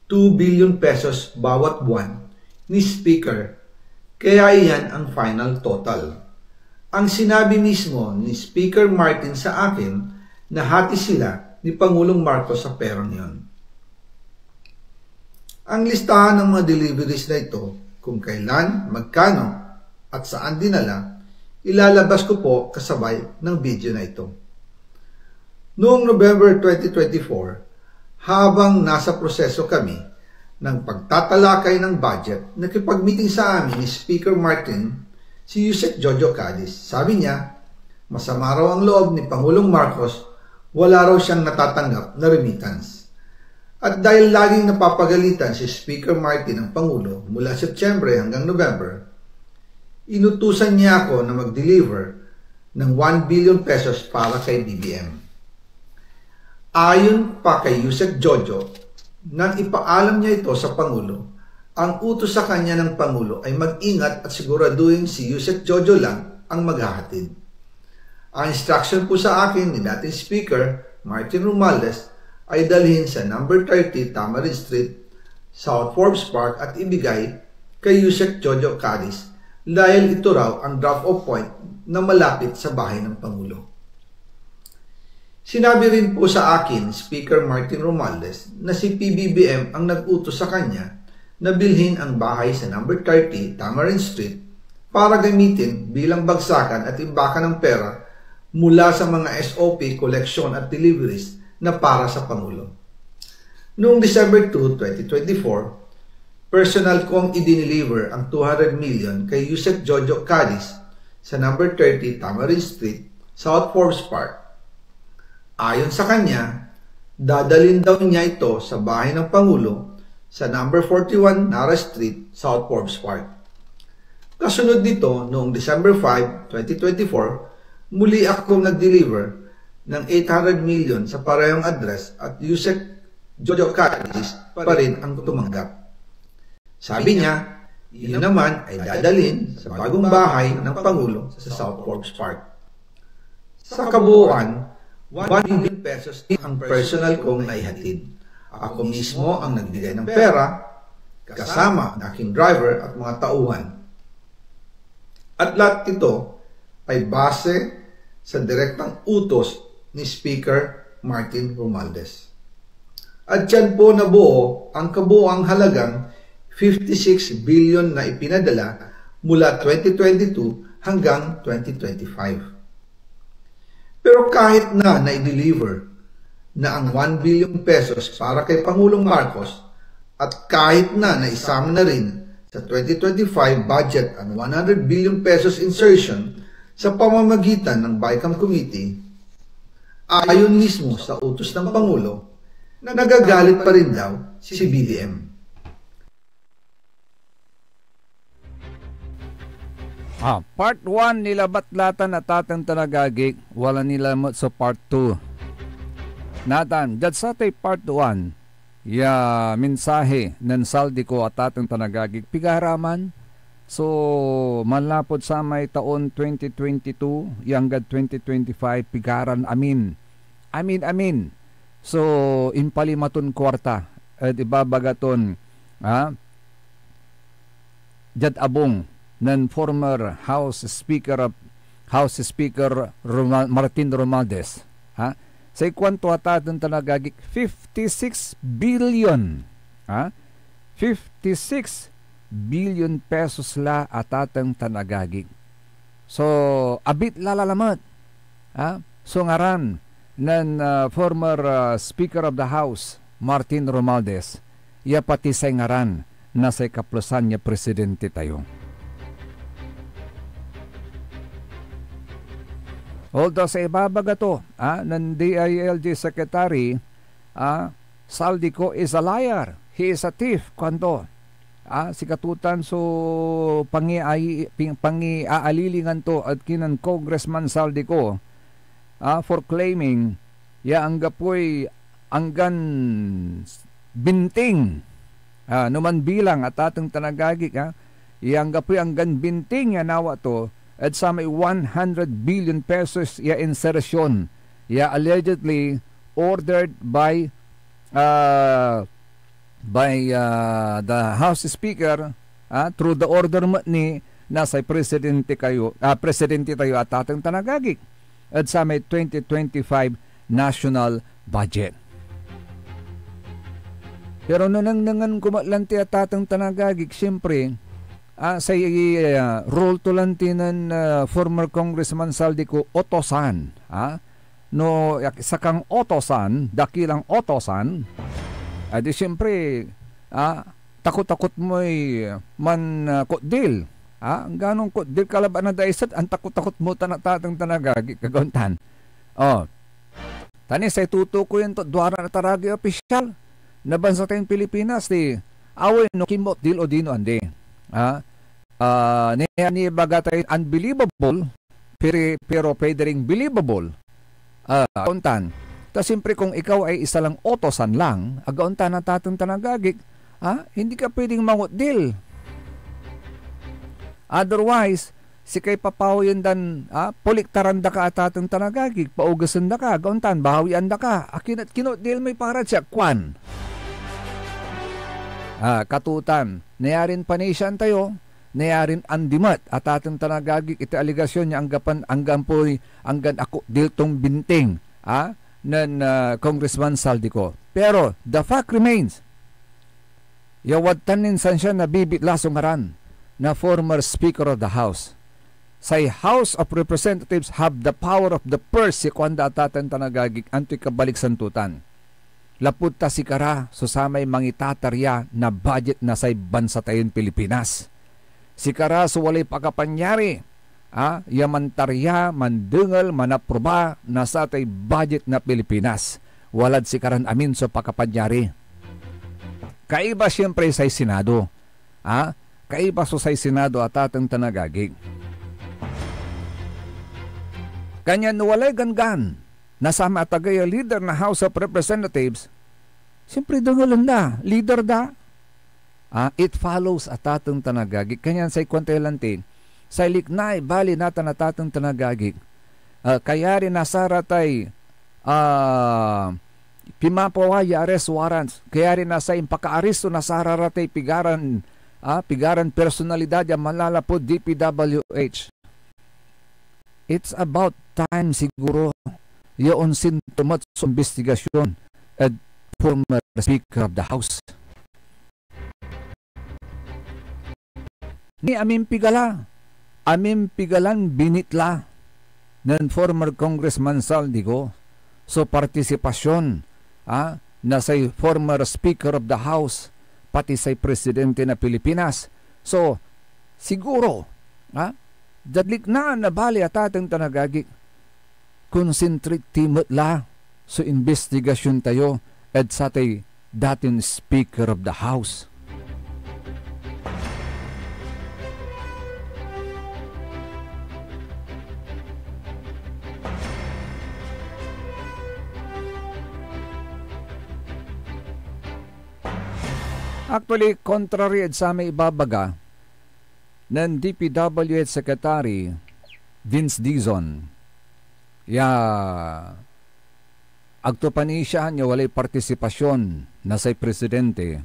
two billion pesos bawat buwan ni Speaker, kaya iyan ang final total. Ang sinabi mismo ni Speaker Martin sa akin na hati sila ni Pangulong Marcos sa perang yon. Ang listahan ng mga deliveries na ito, kung kailan, magkano, at saan dinala, ilalabas ko po kasabay ng video na ito. Noong November twenty twenty-four, habang nasa proseso kami ng pagtatalakay ng budget, nakipag-meeting sa amin ni Speaker Martin si Usec Jojo Cadiz. Sabi niya, masama raw ang loob ni Pangulong Marcos, wala raw siyang natatanggap na remittance. At dahil laging napapagalitan si Speaker Martin ng Pangulo mula Setyembre hanggang November, inutusan niya ako na mag-deliver ng one billion pesos para kay B B M. Ayon pa kay Usec Jojo, nang ipaalam niya ito sa Pangulo, ang utos sa kanya ng Pangulo ay mag-ingat at siguraduhin si Usec Jojo lang ang maghahatid. Ang instruction po sa akin ni dating Speaker Martin Romualdez ay dalhin sa number thirty Tamarind Street, South Forbes Park at ibigay kay Usec Jojo Cadiz dahil ito raw ang drop-off point na malapit sa bahay ng Pangulo. Sinabi rin po sa akin, Speaker Martin Romualdez, na si P B B M ang nag-utos sa kanya na bilhin ang bahay sa number thirty Tamarind Street para gamitin bilang bagsakan at imbakan ng pera mula sa mga S O P, koleksyon at deliveries na para sa Pangulo. Noong December two, twenty twenty-four, personal kong idineliver ang two hundred million kay Usec Jojo Cadiz sa number thirty Tamarind Street, South Forbes Park. Ayon sa kanya, dadalhin daw niya ito sa bahay ng Pangulo sa number forty-one Nara Street, South Forbes Park. Kasunod nito, noong December five, twenty twenty-four, muli akong nag-deliver ng eight hundred million sa parehong address at Usec Jojo Cadiz pa rin ang tumanggap. Sabi niya, iyon naman ay dadalhin sa bagong bahay ng Pangulo sa South Forbes Park. Sa kabuuan, one billion pesos ang personal kong naihatid. Ako mismo ang nagbigay ng pera, kasama ang aking driver at mga tauhan. At lahat ito ay base sa direktang utos ni Speaker Martin Romualdez. At diyan po nabuo ang kabuoang halagang fifty-six billion na ipinadala mula twenty twenty-two hanggang twenty twenty-five. Pero kahit na nai-deliver na ang one billion pesos para kay Pangulong Marcos at kahit na naisama na rin sa twenty twenty-five budget ang one hundred billion pesos insertion sa pamamagitan ng BICAM Committee, ayon mismo sa utos ng Pangulo, nagagalit pa rin daw si B B M. Ah, part one, nilabat la tan, atateng tan agagik, wala ni lamet so part two. Natan, diad satay part one ya mensahe nen Zaldy ko, atateng tan agagik, pigara man. So, manlapud samay taon twenty twenty-two ya anggad twenty twenty-five, pigaran amin. Amin, amin. So, impalima ton kuarta ed ibabaga ton, ah, diad abung nen former House Speaker of, House Speaker Romal-, Martin Romualdez, ha? Say kuanto, atateng tan agagik, fifty-six billion, ha? Fifty-six billion pesos la, atateng tan agagik. So, abit la lalamet, ha? So ngaran nen, ah, former, ah, Speaker of the House, Martin Romualdez, ya pati say ngaran na say kaplesan ya presidente tayo. Although say ibabaga to, ah, nen D I L G Secretary, ah, Zaldy Co is a liar. He is a thief, kuanto. Ah, sikato tan so pangiai-, ping-, pangiaalilingan to ed kinen Congressman Zaldy Co, ah, for claiming ya anggapoy anggan binting, ah, no manbilang, atateng tan agagik, ah, ya anggapoy anggan binting ya nawa to ed samay one hundred billion pesos ya insertion ya allegedly ordered by, ah, by, ah, the House Speaker, ah, through the order met ni na say presidente kayo, ah, presidente tayo, atateng tan agagik, ed samay twenty twenty-five national budget. Pero no nengnengen ko met lanti, atateng tan agagik, siyempre, ah, say, ah, role to lanti nen, ah, former Congressman Zaldy Co, otosan, ah. No, yak-, sakang otosan, dakilang otosan, adi siyempre, ah, takot-takot moy man, ah, kotdil. Ah, angganon kotdil ka labat na daiset, antakot-takot mo tan, atateng tan agagik, kagawan tan. Oh. Tan say tutukoyen to, duaran ataragey a opisyal na bansa tayon Pilipinas, ti, awen no kinmotdil odino andi. Ah, ah, ni-, nibaga tayo unbelievable, pero, pero pwede ring believable. Ah, ontan. Ta siyempre, kung ikaw ay isa lang otosan lang, agaon tan, atateng tan agagik, ah, hindi ka pwedeng mangotdil. Otherwise, sikay papawayen dan, ah, poliktaran da ka, atateng tan agagik, paugasen da ka, agaon tan, bawian da ka. Akin et kinotdil moy para siak, kuan. Ah, katutan, nayarin panisiaan tayo, nayarin andi met, atateng tan agagik, iti aligasyon ya anggapan, anggampoy, anggan akotdil ton binting, ah, nen, ah, Congressman Zaldy Co. Pero, the fact remains, ya wadtan nin sansia nabibitla so ngaran na former Speaker of the House. Say House of Representatives have the power of the purse, ya kuanda, atateng tan agagik, antoy kabaliksan to tan. Lapud ta sikara so samay mangitatarya na budget na say bansa tayon Pilipinas. Sikara so walay pakapanyari, ah, ya mantarya, mandengel, manaproba na satay budget na Pilipinas. Walad sikaran amin so pakapanyari. Kaiba, siyempre, say Senado. Ah, kaiba so say Senado, atateng tan agagik. Kanyan no walay ganggan na samay atagey a lider na House of Representatives, siyempre, dengelen da, lider da. Ah, it follows, atateng tan agagik. Kanyan say kuan tayo lanti, say liknay bali natan, atateng tan agagik, ah, kayari na saratay, ah, pimapaway ya arrest warrants, kayari na say impakaaresto na sararatay pigaran, ah, pigaran personalidad ya manlalapud D P W H. It's about time siguro ya onsinto met so imbestigasyon ed former Speaker of the House. Ni amin pigala, amin pigalan binitla nen former Congressman Zaldy Co so partisipasyon, ah, na say former Speaker of the House, pati say Presidente na Pilipinas. So, siguro, ah, diad liknaan na bali, atateng tan agagik, concentrate ti met la so imbestigasyon tayo ed satay datin Speaker of the House. Actually, contrary ed samay ibabaga nen D P W H Secretary Vince Dizon, ya agto panisiaan ya walay partisipasyon na say presidente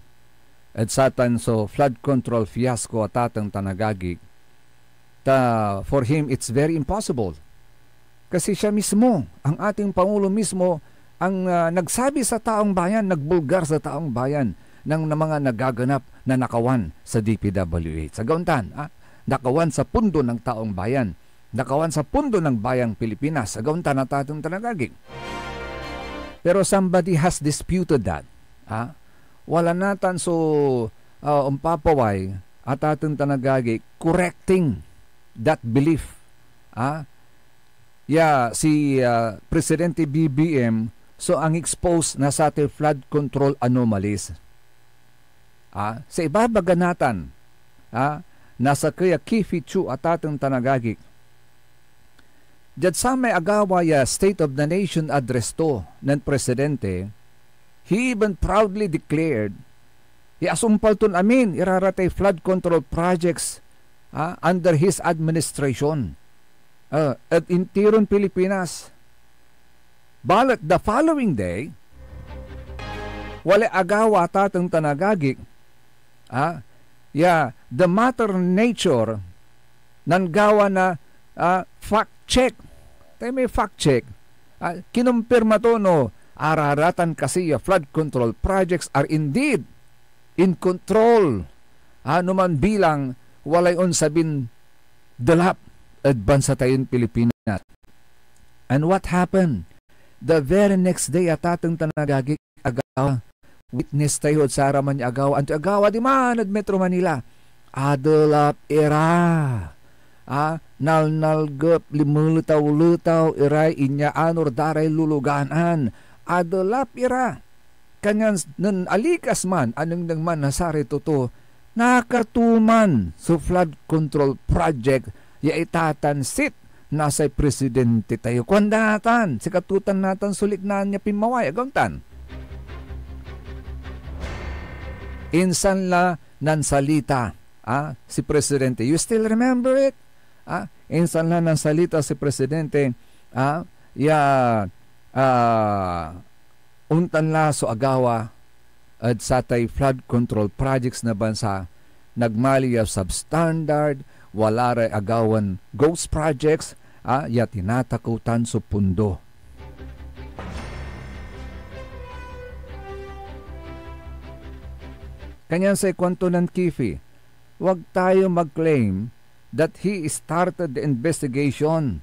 ed satan so flood control fiasco, atateng tan agagik. Ta for him, it's very impossible. Kasi siya mismo, ang ating Pangulo mismo, ang, ah, nagsabi sa taong bayan, nagbulgar sa taong bayan ng, ng mga nagaganap na nakawan sa D P W H. Sa gaon tan, ah, nakawan sa pundo ng taong bayan, nakawan sa pundo ng bayang Pilipinas, sa gaon tan, atateng tan agagik. Pero somebody has disputed that. Ah, wala natan so, ah, ompapaway, atateng tan agagik, correcting that belief. Ah, ya si, ah, Presidente B B M so ang-expose na satay flood control anomalies. Ah, sa ibabaga natan, ah, na sakey a Kifi Chu, atateng tan agagik. Diad samay agawa ya State of the Nation Address to nen Presidente, he even proudly declared ya asumpal ton amin iraratay flood control projects, ah, under his administration, ah, ed intiron Pilipinas. Balet the following day, walay agawa, atateng tan agagik, ah, ya the Mother Nature nanggawa na, ah, fact check. Tayo may fact check. Ah, kinumpirma to no araratan kasi ya flood control projects are indeed in control, ah, no man bilang walay onsabin delap ed bansa tayon Pilipinas. And what happened? The very next day, atateng tan agagik, agawa, witness tayo ed saraman ya agawa. Antoy agawa diman ed Metro Manila? Adelap ira. Ah, nalnalgep, limeletaw-letaw iray inyaanor da ray luluganan. Adelap ira. Kanyan s-, nen alikas man, anengneng man na saray totoo, nakatuman so flood control project ya itatansit na say presidente tayo. Kuanda natan, sikato tan natan so liknaan ya pinmaway, agaw tan. Insan la nansalita, ah, si Presidente. You still remember it? Ah, insan la nansalita si Presidente, ah, ya, ah, ontan la so agawa ed satay flood control projects na bansa, nagmaliw ya substandard, wala ray agawan ghost projects, ah, ya tinatakew tan so pondo. Kanyan say kuanto nen Kifi, wag tayo mag-claim that he started the investigation,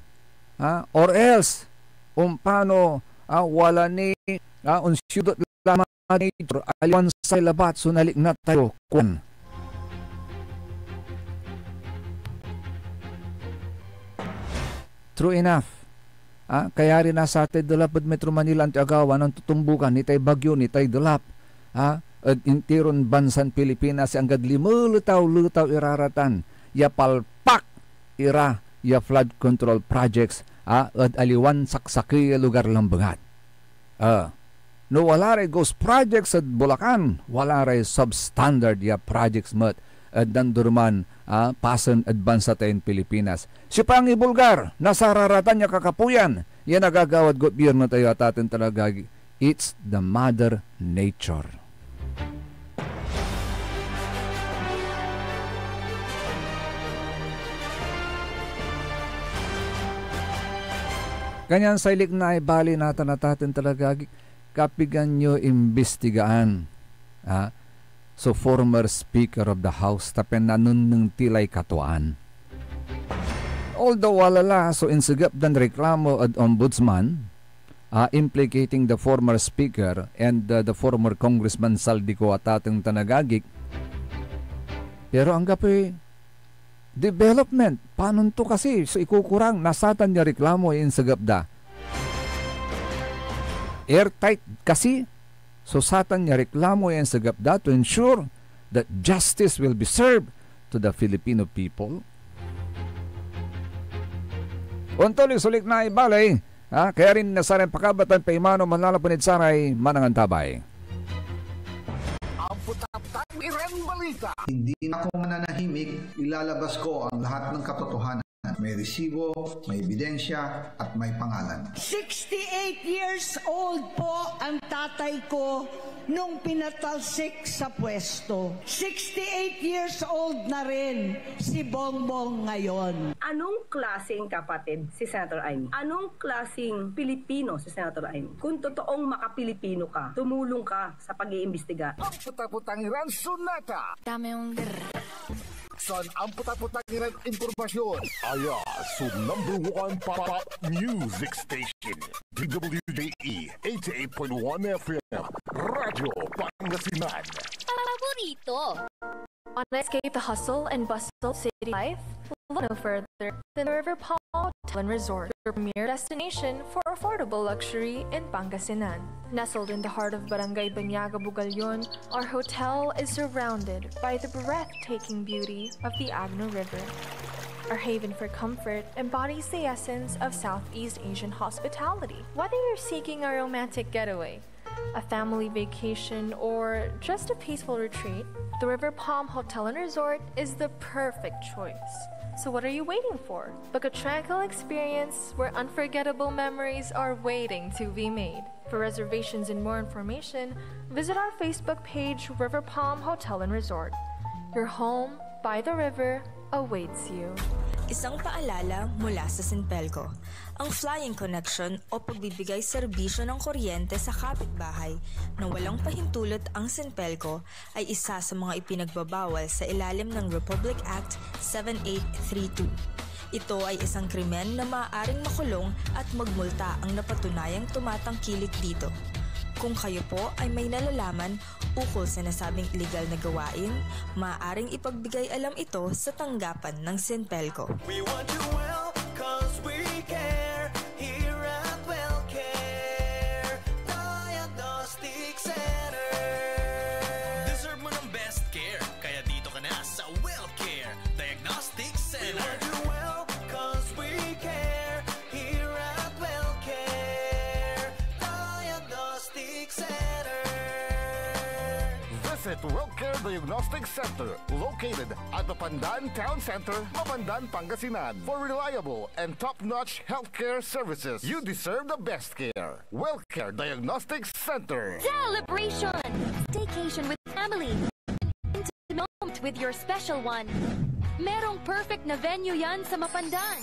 ah, or else, ompano, ah, wala ni, ah, onsyudot la Mother Nature, aliwan say labat so nalikna tayo, kuan. True enough. Ah, kayari na satay delap ed Metro Manila, antoy agawa, nantutumbukan, nitay bagyo, nitay delap, ah, ed intiron bansan Pilipinas, ya anggad limeletaw-letaw iraratan ya palpak ira ya flood control projects, ah, ed aliwan saksakey a lugar lambengat. Ah, no wala ray ghost projects ed Bulacan, wala ray substandard ya projects met ed nandurman, ah, pasen ed bansa tayon Pilipinas. Siopay angibulgar na sararatan ya kakapoyan ya nagagawad gobyerno tayo, atateng tan agagi? It's the Mother Nature. Kanyan say liknaay bali natan, atateng tan agagi, kapigan yo imbistigaan, ah, so former Speaker of the House, ta pian nanengneng ti lay katuaan. Although wala la so insegep dan reklamo ed Ombudsman, ah, implicating the former Speaker and, uh, the former Congressman Zaldy Co, atateng tan agagik, pero anggapoy development. Panon to kasi so ikukurang na satan ya reklamo ya insegep da? Airtight kasi so satan ya reklamo ya insegep da to ensure that justice will be served to the Filipino people? Ontoy sulik na ibalay, ha? Kaya rin na saray pakabatan paimano manlalapon ed saray manangantabay. Ampotaptap iran balita. Hindi na ako mananahimik, ilalabas ko ang lahat ng katotohanan. May resibo, may ebidensya, at may pangalan. Sixty-eight years old po ang tatay ko nung pinatalsik sa pwesto. Sixty-eight years old na rin si Bongbong ngayon. Anong klaseng kapatid si Senator Imee? Anong klaseng Pilipino si Senator Imee? Kung totoong makapilipino ka, tumulong ka sa pag-iimbestiga. Ampotaptap iran sonata. Dame un grr. San ampotaptap iran impormasyon. Aya so number one pop music station, D W J E eighty-eight point one F M, Radyo Pangasinan. Paborito. Wanna escape the hustle and bustle of city life? look no further than the River Palm Hotel and Resort, your premier destination for affordable luxury in Pangasinan. Nestled in the heart of Barangay Banyaga, Bugallon, our hotel is surrounded by the breathtaking beauty of the Agno River. Our haven for comfort embodies the essence of Southeast Asian hospitality. Whether you're seeking a romantic getaway, a family vacation, or just a peaceful retreat, the River Palm Hotel and Resort is the perfect choice. So what are you waiting for? Book a tranquil experience where unforgettable memories are waiting to be made. For reservations and more information, visit our Facebook page, River Palm Hotel and Resort. Your home by the river awaits you. Isang paalala mula sa Sinpelco. Ang flying connection o pagbibigay serbisyo ng kuryente sa kapitbahay na walang pahintulot ang Sinpelco ay isa sa mga ipinagbabawal sa ilalim ng Republic Act seven eight three two. Ito ay isang krimen na maaaring makulong at magmulta ang napatunayang tumatangkilik dito. Kung kayo po ay may nalalaman ukol sa nasabing iligal na gawain, maaaring ipagbigay alam ito sa tanggapan ng Sinpelco. We want you well, 'cause we care. Here at Wellcare Diagnostic Center. Deserve mo ng best care, kaya dito ka na sa Wellcare Diagnostic Center. We want you well, 'cause we care. Here at Wellcare Diagnostic Center. Visit Wellcare Diagnostic Center, located at Mapandan Town Center, Mapandan, Pangasinan. For reliable and top-notch healthcare services, you deserve the best care. Wellcare Diagnostic Center. Celebration! Staycation with family. Intimate moment with your special one. Merong perfect na venue yan sa Mapandan.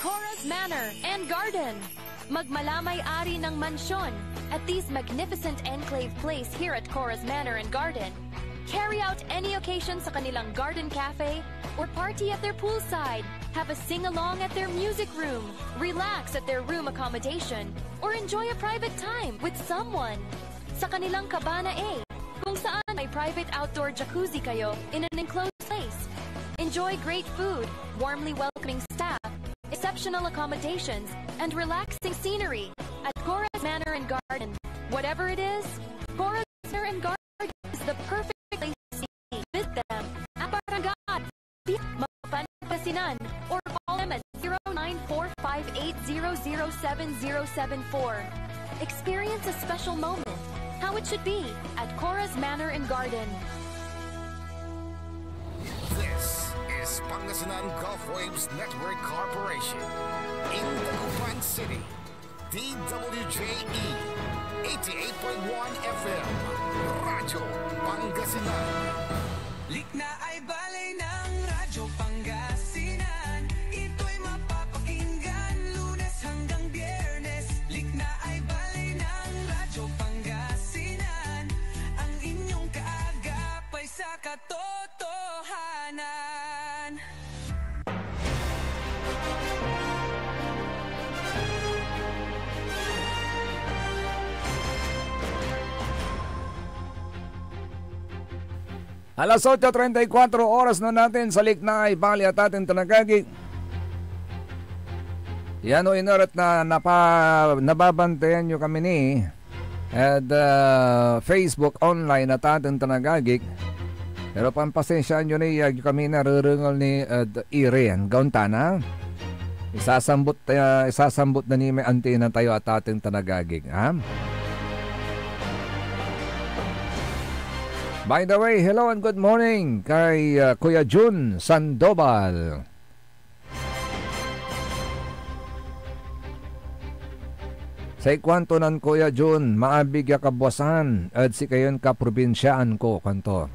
Cora's Manor and Garden. Magmalamay ari ng mansyon at this magnificent enclave place here at Cora's Manor and Garden. Carry out any occasion sa kanilang garden cafe or party at their poolside. Have a sing-along at their music room. Relax at their room accommodation or enjoy a private time with someone. Sa kanilang Cabana A, kung saan may private outdoor jacuzzi kayo in an enclosed place. Enjoy great food, warmly welcoming staff, exceptional accommodations, and relaxing scenery at Cora's Manor and Garden. Whatever it is, Cora's Manor and Garden is the perfect place to be. Visit them at Barangay Mapan, Pangasinan, or call them at zero nine four five eight zero zero seven zero seven four. Experience a special moment, how it should be, at Cora's Manor and Garden. This is Pangasinan Gulf Waves Network Corporation in Dagupan City. D W J E, eighty-eight point one F M, Radyo Pangasinan. Likna ay baley ng Radyo Pangasinan. Ito'y mapapakinggan Lunes hanggang Biyernes. Likna ay baley ng Radyo Pangasinan. Ang inyong kaagap ay sa katotohanan. Alas otso treinta y cuatro oras na natin sa Liknaay Bali at ating tanagagi. Yan o, iner at na, napa, nababantayan nyo kami ni Ed, ah, Facebook online at atin tan agagik. Pero pampasensyaan yo ni, agyo kami narerengel ni Ed Iren. Gaon ta na? Isasambot, ah, isasambot na ni may antena tayo at atin tan agagik, ha? By the way, hello and good morning kay, ah, Kuya Jun Sandoval. Say kuanto nen Kuya Jun, maabig ya kabuasan ed sikayon kaprobinsiaan ko, kuanto.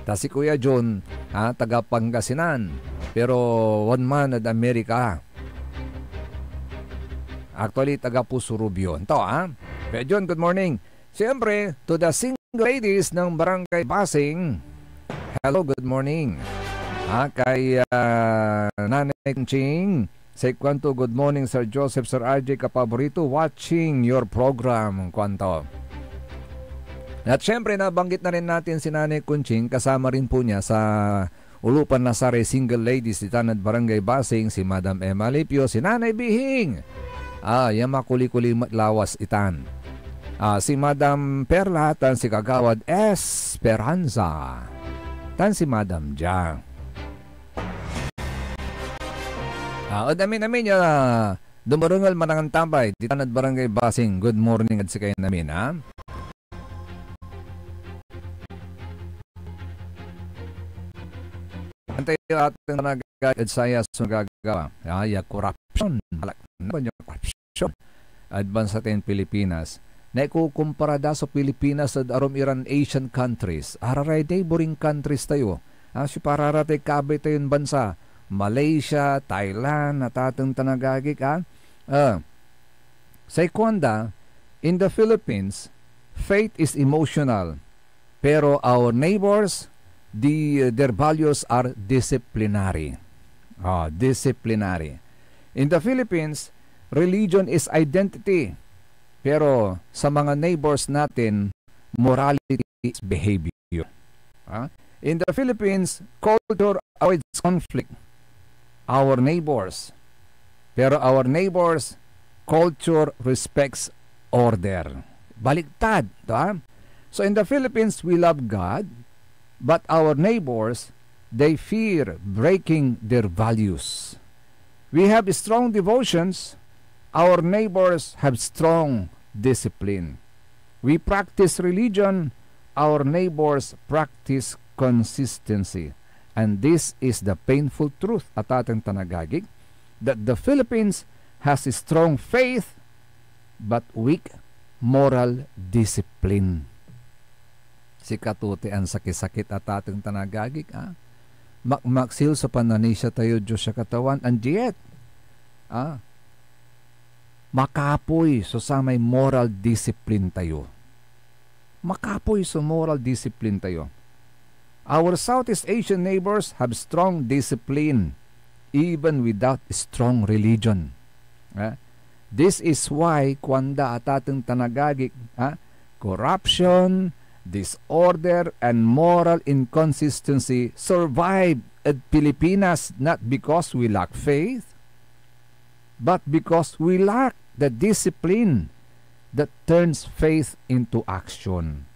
Ta si Kuya Jun, ah, taga Pangasinan, pero one man ed Amerika. Actually, taga Puso Rubio. Ito, ah. Kuya Jun, good morning. Siyempre, to the single ladies ng Barangay Basing, hello, good morning. Ah, kay, ah, Nanay Conching, say kuanto, "Good morning, Sir Joseph, Sir R J, kapaborito, watching your program," kuanto. At siyempre, nabanggit na rin natin si Nanay Conching, kasama rin po niya sa olupan na saray single ladies ditan ed Barangay Basing, si Madam Emma Lipio, si Nanay Bihing. Ah, ya makuli-kuli met lawas itan. Ah, si Madam Perla tan si Kagawad Esperanza. Tan si Madam Dia. Ah, ed amin-amin ya dumarengel, manangan tambay ditan ed Barangay Basing. Good morning ed sikayon amin, ha? Antayo atin nagaga ed saya so nagagawa. Ah, ya korupsyon. Malak-, laban ya korupsyon ed bansa tayon Pilipinas. Naikukumpara da so Pilipinas ed arum iran Asian countries. Araray neighboring countries tayo. Ah, siopa ra tay kaabay tayon bansa? Malaysia, Thailand, atateng tan agagik, ah. Ah, say kuanda, "In the Philippines, faith is emotional, pero our neighbors, the, their values are disciplinary." Ah, disciplinary. "In the Philippines, religion is identity, pero sa mga neighbors natin, morality is behavior." Ah? "In the Philippines, culture avoids conflict. Our neighbors, pero our neighbors, culture respects order." Baliktad, di ba? So in the Philippines, we love God, but our neighbors, they fear breaking their values. We have strong devotions, our neighbors have strong discipline. We practice religion, our neighbors practice consistency. And this is the painful truth, atateng tan agagik, that the Philippines has a strong faith but weak moral discipline. Sikato ti ansakisakit, atateng tan agagik, ah. Makmaksil so pananisia tayo, Dios ya Katawan, and yet, ah, makapoy so samay moral discipline tayo. Makapoy so moral discipline tayo. Our Southeast Asian neighbors have strong discipline even without strong religion. Eh? This is why kuanda, atateng tan agagik, ah, corruption, disorder, and moral inconsistency survive ed Pilipinas, not because we lack faith, but because we lack the discipline that turns faith into action.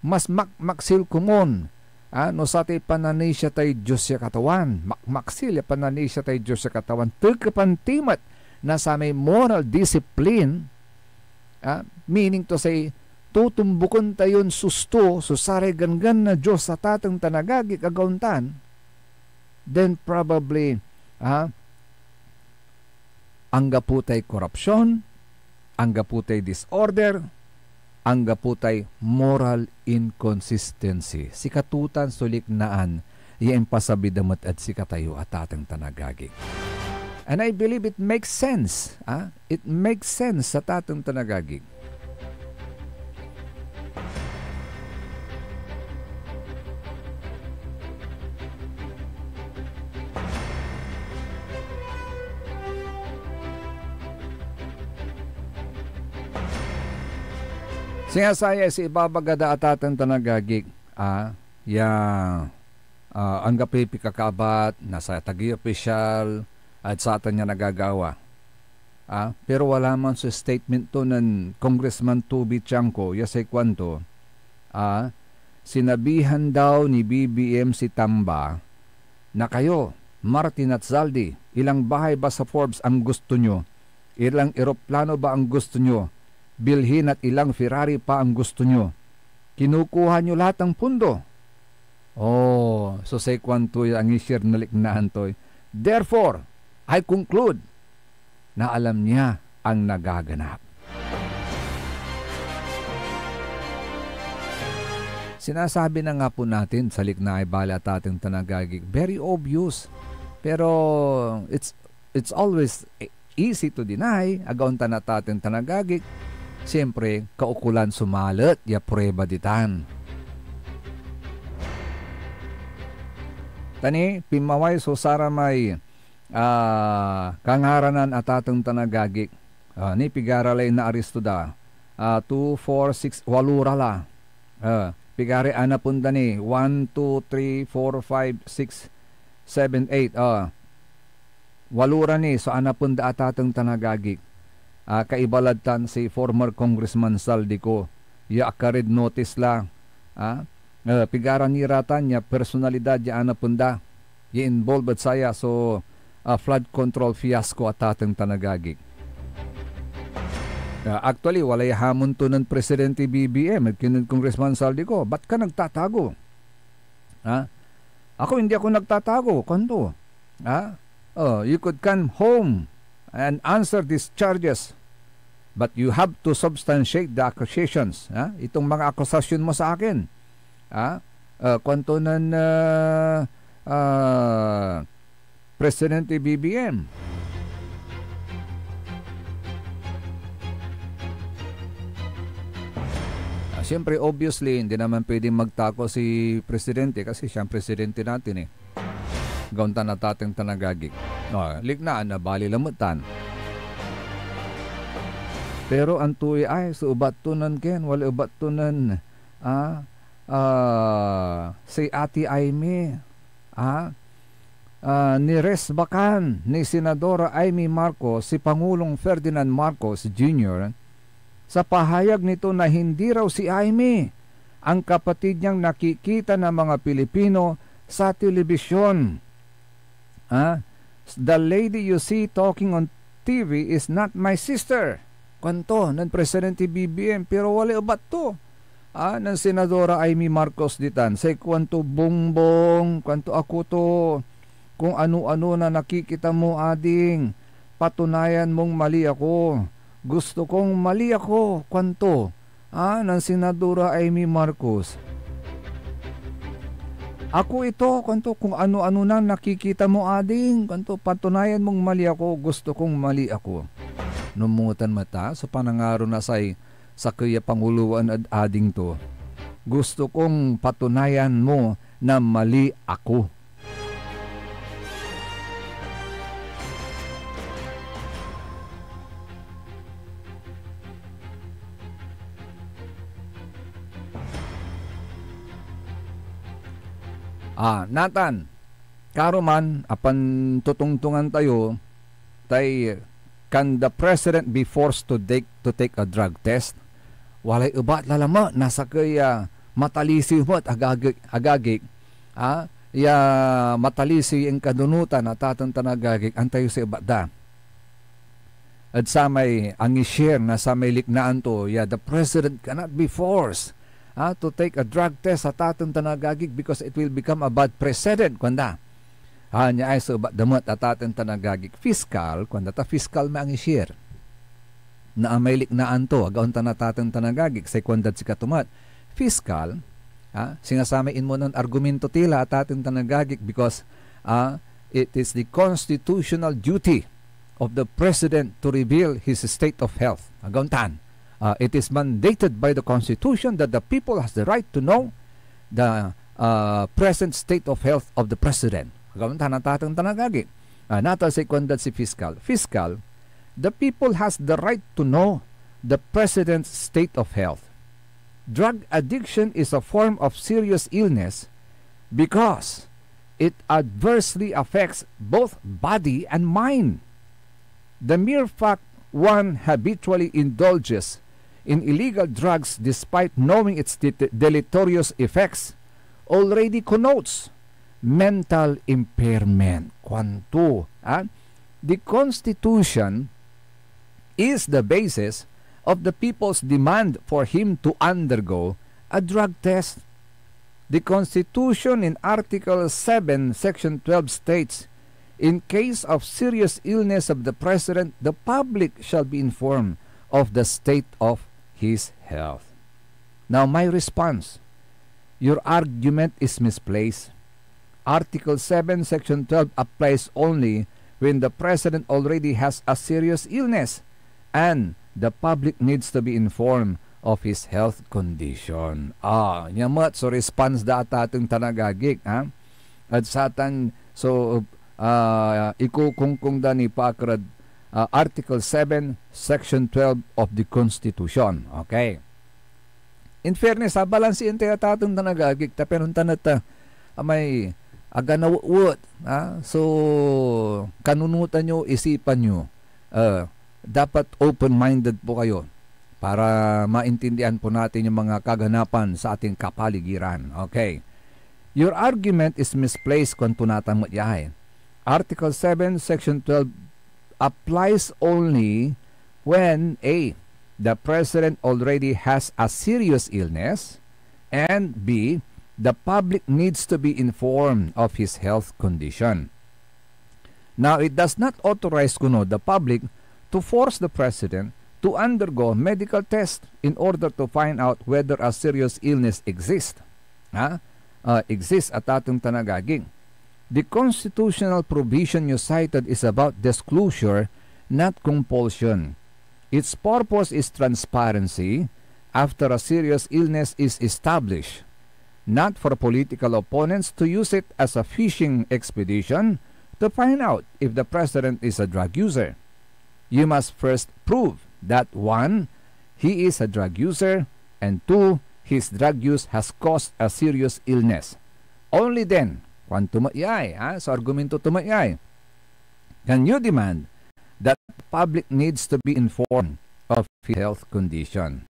Mas makmaksil komun, ah, no satay pananisia tay Dios ya Katawan. Makmaksil ya pananisia tay Dios ya Katawan. Tekepan ti met na samay moral discipline, ah, meaning to say, tutumbuken tayon susto so saray ganggan na Dios, atateng tan agagik, agauntan, then probably, ah, anggapo tay korupsyon, anggapo tay disorder, anggapo tay moral inconsistency. Sikatotan so liknaan ya impasabi da met ed sikatayo, atateng tan agagik. And I believe it makes sense, ah? It makes sense, atateng tan agagik. Singa saya si ibabaga da, atateng tan agagik, ah, ya, ah, anggapoy pikakaabat na say atagey opisyal ed satan ya nagagawa. Ah, pero wala man so statement to nen Congressman Toby Tiangco, ya say kuanto, ah, sinabihan daw ni B B M si Tamba na kayo, Martin at Zaldy, ilang bahay ba sa Forbes ang gusto nyo? Ilang eroplano ba ang gusto nyo? Bilhin at ilang Ferrari pa ang gusto nyo? Kinukuha nyo lahat ang pundo. Oh, so say kuanto ya angisir na liknaan toy. Therefore, I conclude na alam niya ang nagaganap. Sinasabi na nga po natin sa liknaay bala, atateng tan agagik, very obvious. Pero it's, it's always easy to deny, agaon tan, atateng tan agagik. Siyempre, kaukolan so malet ya prueba ditan. Ta ni, pinmaway so saramay, ah, kangaranan, atateng tan agagik. Ah, ni, pigara lay naaresto da. Ah, two, four, six, walo ra la. Ah, Pigaray anapen da ni? One, two, three, four, five, six, seven, eight. Ah, walo ra ni so anapen da, atateng tan agagik. Ah, kaiba lad tan si former Congressman Zaldy Co, ya aka-red notice la. Ah, eh, pigara ni ra tan ya personalidad ya anapen da ya involved ed saya so, ah, flood control fiasco, atateng tan agagik. Ah, actually, walay hamon to nen Presidente B B M ed kinen Congressman Zaldy Co. "Ba't ka nagtatago?" Ha? "Ako, hindi ako nagtatago," kuanto. Ha? "Oh, you could come home and answer these charges, but you have to substantiate the accusations." Ha? "Itong mga akusasyon mo sa akin." Ha? Ah, kuanto nen, ah, ah, Presidente B B M. Ah, siyempre, obviously, hindi naman pwedeng magtako si Presidente kasi siya ang Presidente natin eh. Gaon tan, atateng tan agagik. Ah, liknaan na bali lamet tan. Pero antoy ay, so ebat to nen Ken, wala ebat to nen, ah, ah, si Ate Imee, ah, ah, niresbakan ni Senadora Imee Marcos si Pangulong Ferdinand Marcos Junior sa pahayag nito na hindi raw si Imee ang kapatid niyang nakikita na mga Pilipino sa telebisyon. Ah, "The lady you see talking on T V is not my sister," kuanto nen Presidente B B M, pero walay ebat to. Ah, nen Senadora Imee Marcos ditan, say kuanto, "Bongbong," kuanto, "ako to, kung ano-ano na nakikita mo, ading, patunayan mong mali ako. Gusto kong mali ako," kuanto. Ah, nen Senadora Imee Marcos. "Ako ito," kuanto, "kung ano-ano na nakikita mo, ading," kuanto, "patunayan mong mali ako, gusto kong mali ako." Numutan met a so panangaro na say sakey a pangulowan ed ading to. "Gusto kong patunayan mo na mali ako." Ah, natan, karuman a pantotongtongan tayo, tay, "Can the president be forced to take, to take a drug test?" Walay ebat la lamet na sakey a matalisiw met, agagi-, agagik, ah, ya matalisiw ya inkadonotan, atateng tan agagik, antayo say ebat da. Ed samay angi-share na samay liknaan to, ya, "The president cannot be forced, ah, to take a drug test, atateng tan agagik, because it will become a bad precedent," kuanda. Ah, nia ay so ebat da met, atateng tan agagik. Fiscal, kuanda ta fiscal may angi-share na amay liknaan to, agaon tan atateng tan agagik, say kuandad sikato met, fiscal, ah, singa samay inmunan argumento ti la, atateng tan agagik, because, ah, it is the constitutional duty of the president to reveal his state of health. Agaon tan, ah, it is mandated by the Constitution that the people has the right to know the, ah, present state of health of the president. Agaon tan, atateng tan agagik. Ah, natan say kuandad si fiscal. Fiscal, the people has the right to know the president's state of health. Drug addiction is a form of serious illness because it adversely affects both body and mind. The mere fact one habitually indulges in illegal drugs despite knowing its de-, deleterious effects already connotes mental impairment. Kuanto, ah, the Constitution is the basis of the people's demand for him to undergo a drug test. The Constitution in Article seven, Section twelve states, "In case of serious illness of the president, the public shall be informed of the state of his health." Now, my response, your argument is misplaced. Article seven, Section twelve applies only when the president already has a serious illness and the public needs to be informed of his health condition. Ah, nia met so response da, atateng tan agagik, ha? Ed satan, so, ah, ikukongkong da nipaakar ed, ah, Article seven, Section twelve of the Constitution. Okay. In fairness, ha, balansian tayo, atateng tan agagik, ta pian ontan et, ah, amay aganawetwet, ah. So, kanunotan yo, isipan yo. Ah, dapat open-minded po kayo para maintindihan po natin yung mga kaganapan sa ating kapaligiran. Okay. Your argument is misplaced, kuanto natan met ya, eh. Article seven, Section twelve applies only when, A, the president already has a serious illness, and B, the public needs to be informed of his health condition. Now, it does not authorize kuno the public to force the president to undergo medical test in order to find out whether a serious illness exists. Ha? Uh, exists, atateng tan agagik. The constitutional provision you cited is about disclosure, not compulsion. Its purpose is transparency after a serious illness is established, not for political opponents to use it as a fishing expedition to find out if the president is a drug user. You must first prove that, one, he is a drug user, and two, his drug use has caused a serious illness. Only then, kuanto met ya, ha? So, argumento to met ya, can you demand that the public needs to be informed of his health condition?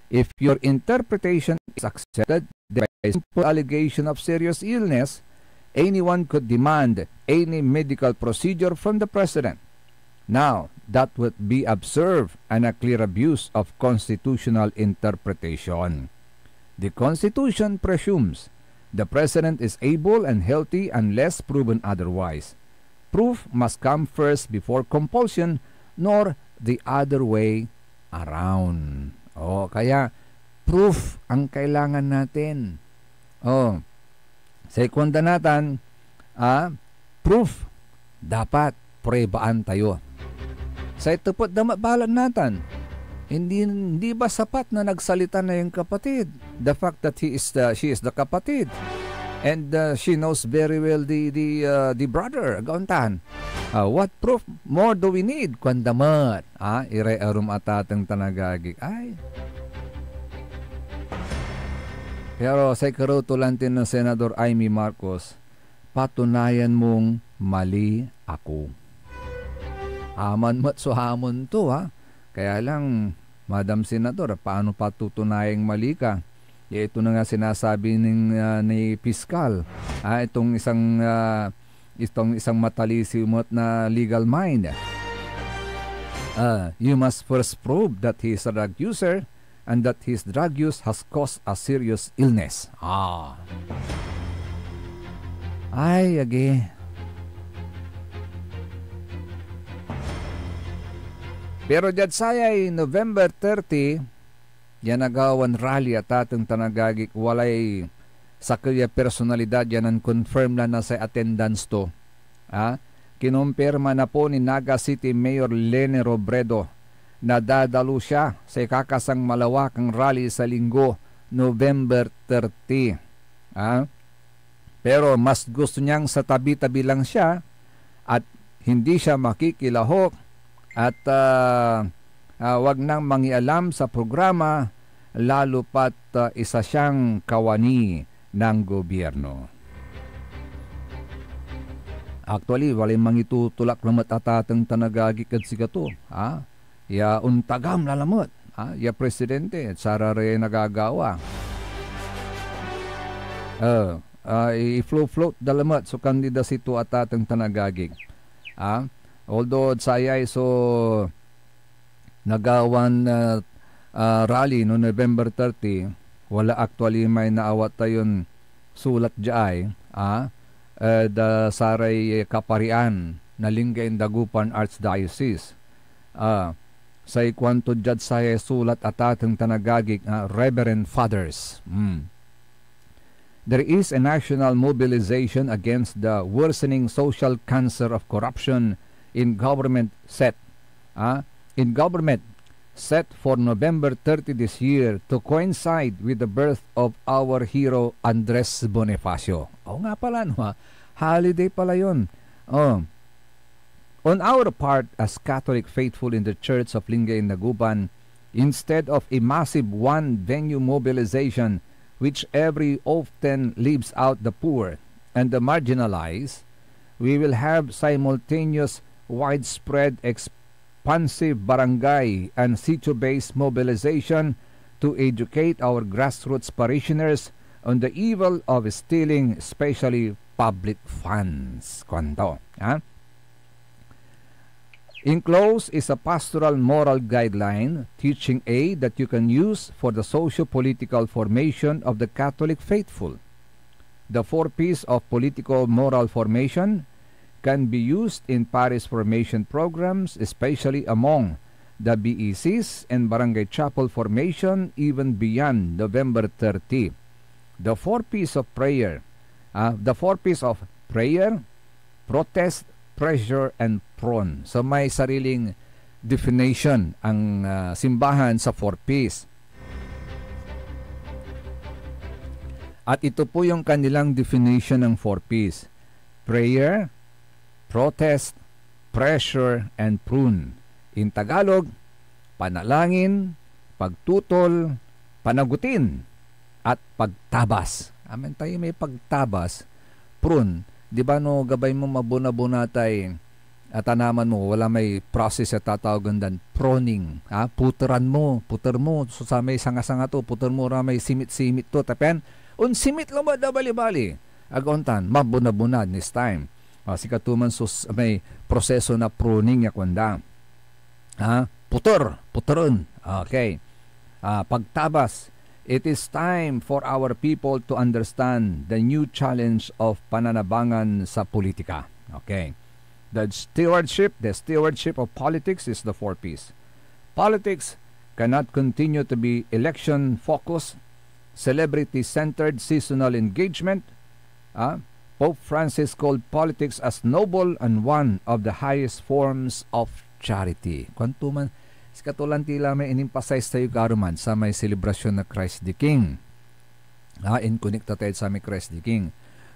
If your interpretation is accepted, by simple allegation of serious illness, anyone could demand any medical procedure from the president. Now, that would be absurd and a clear abuse of constitutional interpretation. The Constitution presumes the president is able and healthy unless proven otherwise. Proof must come first before compulsion, nor the other way around. O, kaya proof ang kailangan natin. O, say kuanda natan, ah, proof, dapat pruebaan tayo. Say tepet da met balet natan, hindi, hindi ba sapat na nagsalita na yung kapatid? The fact that he is the, she is the kapatid, and, uh, she knows very well the, the, uh, the brother, agauntan. Ah, what proof more do we need? Kuanda met, ah, iray arum, atateng tan agagik. Ay. Pero say kerew to lanti nen Senador Imee Marcos, patunayan mong mali ako. Aman met so hamon to, ha? Kaya lang, Madam Senador, paano patutunayang mali ka? Ya ito na nga sinasabi ning, ah, ni piskal, ah, itong isang, ah, itong isang matalisiw met na legal mind. Ah, you must first prove that he is a drug user and that his drug use has caused a serious illness. Ah. Ay, agi. Pero diad sayay November thirty, ya nagawan rally, atateng tan agagik, walay sakey a personalidad ya nan-confirm la na say attendance to. Ah, kinumpirma na po ni Naga City Mayor Leni Robredo na dadalo siya say kakasang malawakang rally sa Linggo, November thirty. Ah, pero mas gusto niyang sa tabi-tabi lang siya at hindi siya makikilahok at, ah, ah, wag nang mangialam sa programa, lalo pat, ah, isa siyang kawani ng gobyerno. Actually, walay mangitutulak lamet, atateng tan agagik, ed sikato, ha? Ya ontagam la lamet, ha? Ya presidente, et cetera ray nagagawa. Eh, ah, i-flow-float da lamet so candidacy to, atateng tan agagik. Ah, although sayay so nagawan, ah, ah, rally no November thirty, wala actually may naawat tayon sulat diay, ah, ed, ah, saray kaparian na Lingayen Dagupan Archdiocese. Ah, say kuanto diad sayay sulat, atateng tan agagik, ah, Reverend Fathers. Hmm. There is a national mobilization against the worsening social cancer of corruption in government set, ah, in government set for November thirty this year to coincide with the birth of our hero Andres Bonifacio. Oo nga pala, no, ha? Holiday pala yun. Oh. On our part, as Catholic faithful in the Church of Lingayen Dagupan, Instead of a massive one-venue mobilization, which every often leaves out the poor and the marginalized, we will have simultaneous, widespread, expansive barangay and sitio-based mobilization to educate our grassroots parishioners on the evil of stealing, especially public funds. Kuanto, ha? Enclosed is a pastoral moral guideline, teaching aid that you can use for the socio-political formation of the Catholic faithful. The four P's of political moral formation can be used in parish formation programs, especially among the B E Cs and barangay chapel formation, even beyond November thirty. The four P's of prayer, ah, the four P's of prayer, protest, pressure, and prone. So may sariling definition ang, ah, simbahan sa four P's. At ito po yung kanilang definition ng four P's. Prayer, protest, pressure, and prune. In Tagalog, panalangin, pagtutol, panagutin, at pagtabas. Amen tayo may pagtabas, prune. Di ba no gabay mo mabuna-buna tay, ah, tanaman mo, wala may process ya tatawagan dan pruning. Ha? Puteran mo, puter mo, so sa may sanga-sanga to, puter mo ra may simit-simit to, tapen, on simit labat da bali-bali. Agaw tan, mabuna-buna this time. Ah, sikato man so s-, may proseso na pruning ya kuanda. Ha? Puter, puteren. Okay. Ah, pagtabas. It is time for our people to understand the new challenge of pananabangan sa politika. Okay. The stewardship, the stewardship of politics is the four P's. Politics cannot continue to be election-focused, celebrity-centered seasonal engagement. Ah, Pope Francis called politics as noble and one of the highest forms of charity. Kuanto man, sikato lanti la may inimpasize tayo karuman sa may selebrasyon na Christ the King. Ah, inkonekta tayo sa may Christ the King.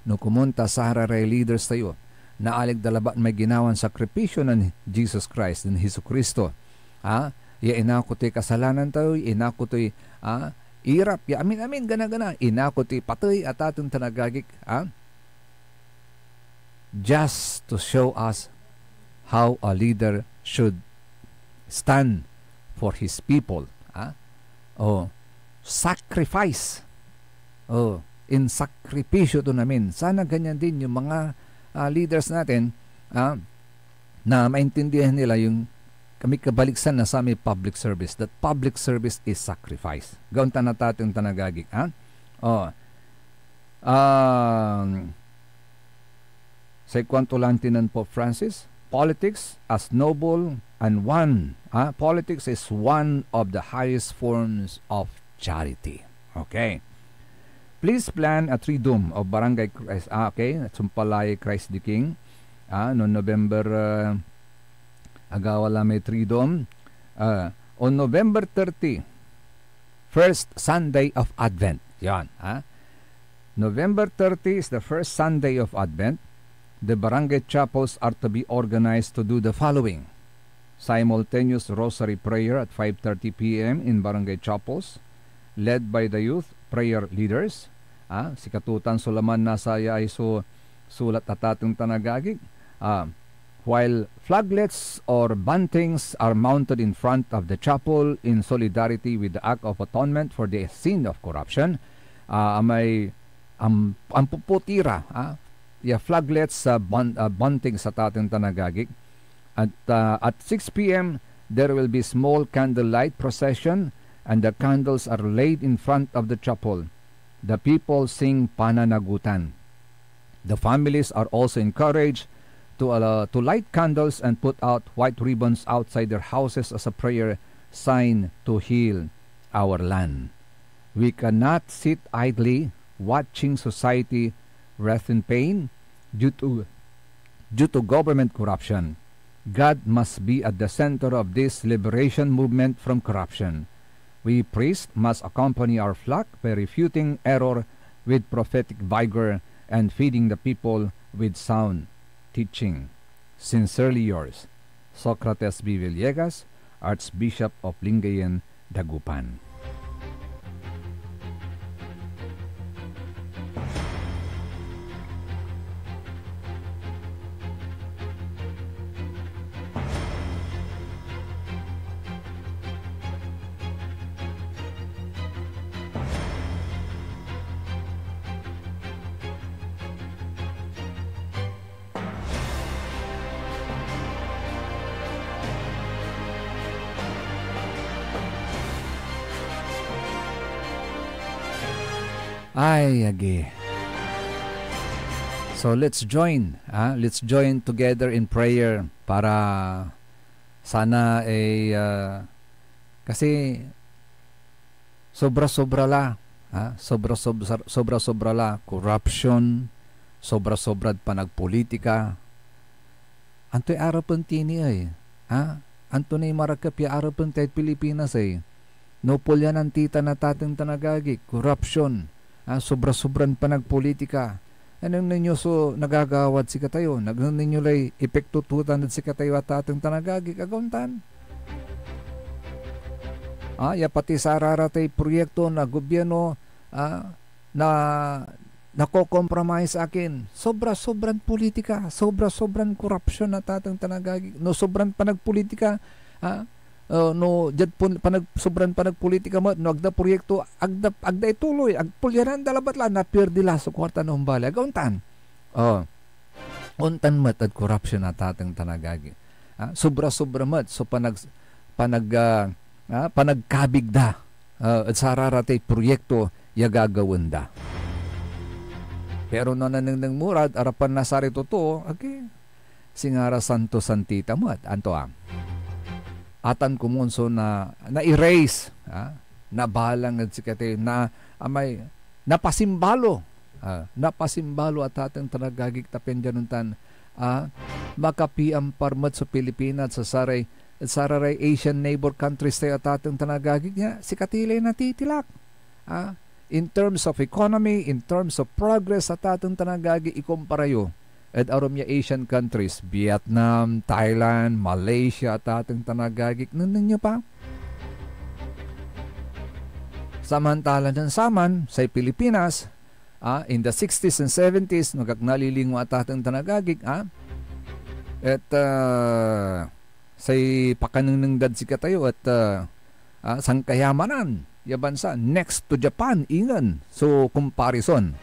No komon ta sararay leaders tayo, naaleg da labat may ginawan sakripisyo nen Jesus Christ, nen Jesucristo. Ah, ya inako toy kasalanan tayo, inako toy, ah, irap, ya amin-amin, gana-gana, inako toy patey, atateng tan agagik, ah, just to show us how a leader should stand for his people. Ah? Oh, sacrifice. Oh, in sakripisyo to namin. Sana ganyan din yung mga, ah, leaders natin, ah, na maintindihan nila yung kami kabaliksan na sa may public service, that public service is sacrifice. Gaon ta nataten tan agagik, ha? Oh. Um, say kuanto lanti nen Pope Francis, politics as noble and one, ah, politics is one of the highest forms of charity. Okay. Please plan a Triduum of Barangay Christ. Ah, okay. Sumpal la yay Christ the King. Ah, no November, ah, agawa la may Triduum. Ah, on November thirty, first Sunday of Advent. Yan, ah. November thirty is the first Sunday of Advent. The barangay chapels are to be organized to do the following: simultaneous rosary prayer at five thirty P M in barangay chapels, led by the youth prayer leaders. Ah, sikato tan so laman na saya ay so sulat a tateng tan agagik. Ah, while flaglets or bantings are mounted in front of the chapel in solidarity with the Act of Atonement for the sin of corruption, ah, amay am-, ampuputi ra, ah, ya flaglets sa ban-, ah, bantings a tateng tan agagik. At, ah, at six P M, there will be small candlelight procession, and the candles are laid in front of the chapel. The people sing pananagutan. The families are also encouraged to, uh, to light candles and put out white ribbons outside their houses as a prayer sign to heal our land. We cannot sit idly watching society writhe in pain due to, due to government corruption. God must be at the center of this liberation movement from corruption. We priests must accompany our flock by refuting error with prophetic vigor and feeding the people with sound teaching. Sincerely yours, Socrates B. Villegas, Archbishop of Lingayen Dagupan. Ay, agi. So, let's join, ah, let's join together in prayer para sana ay, ah, kasi sobra-sobra la, ah, sobra-sobra, sobra-sobra la, corruption, sobra-sobrad panagpolitika. Antoy arapen ti ni ey? Ha? Anto ni marakep ya arapen tay Pilipinas ey? No polyanan ti tan atateng tan agagi, korupsyon, ah, sobra-sobran panagpolitika. Anengneng yo so nagagawad sikatayo, anengneng yo lay epekto to tan ed sikatayo atateng tan agagi, agaw tan. Ah, ya pati sararatay proyekto na gobyerno, ah, na nako-compromise akin. Sobra-sobran politika, sobra-sobran korupsyon atateng tan agagi. No sobran panagpolitika, ah, uh, no diad pon-, panag-, sobran panagpolitika met, no agda proyekto, agda, agda ituloy, agpolyanan da labat la, napierde la so kuarta na ombali. Agaw tan. Oh. Ontan met ed korupsyon atateng tan agagi. Ah, sobra-sobra met so panag-, panag-, ah, ah, panagkabig da, ah, ed sararatay proyekto ya gagawaen da. Pero no nanengneng mo rad arapan na saray totoo, agi, singa ra santo-santita met. Anto a? Atan komon so na, na-erase, ah, nabalang ed sikatayo, na, amay, napasimbalo, ah, napasimbalo atateng tan agagik ta pian diad ontan, ah, makapiampar met so Pilipinas ed saray, ed sararay Asian neighbor countries tayo atateng tan agagik nia, sikati lay natitilak. Ah, in terms of economy, in terms of progress atateng tan agagik, ikumpara yo ed arum ya Asian countries, Vietnam, Thailand, Malaysia, atateng tan agagik, nengneng yo pa. Samantala nen saman, say Pilipinas, ah, in the sixties and seventies, no agak nalilingo atateng tan agagik, ah, et, ah, say pakanengneng dad sikatayo et, ah, ah, sankayamanan ya bansa, next to Japan, ingen so comparison.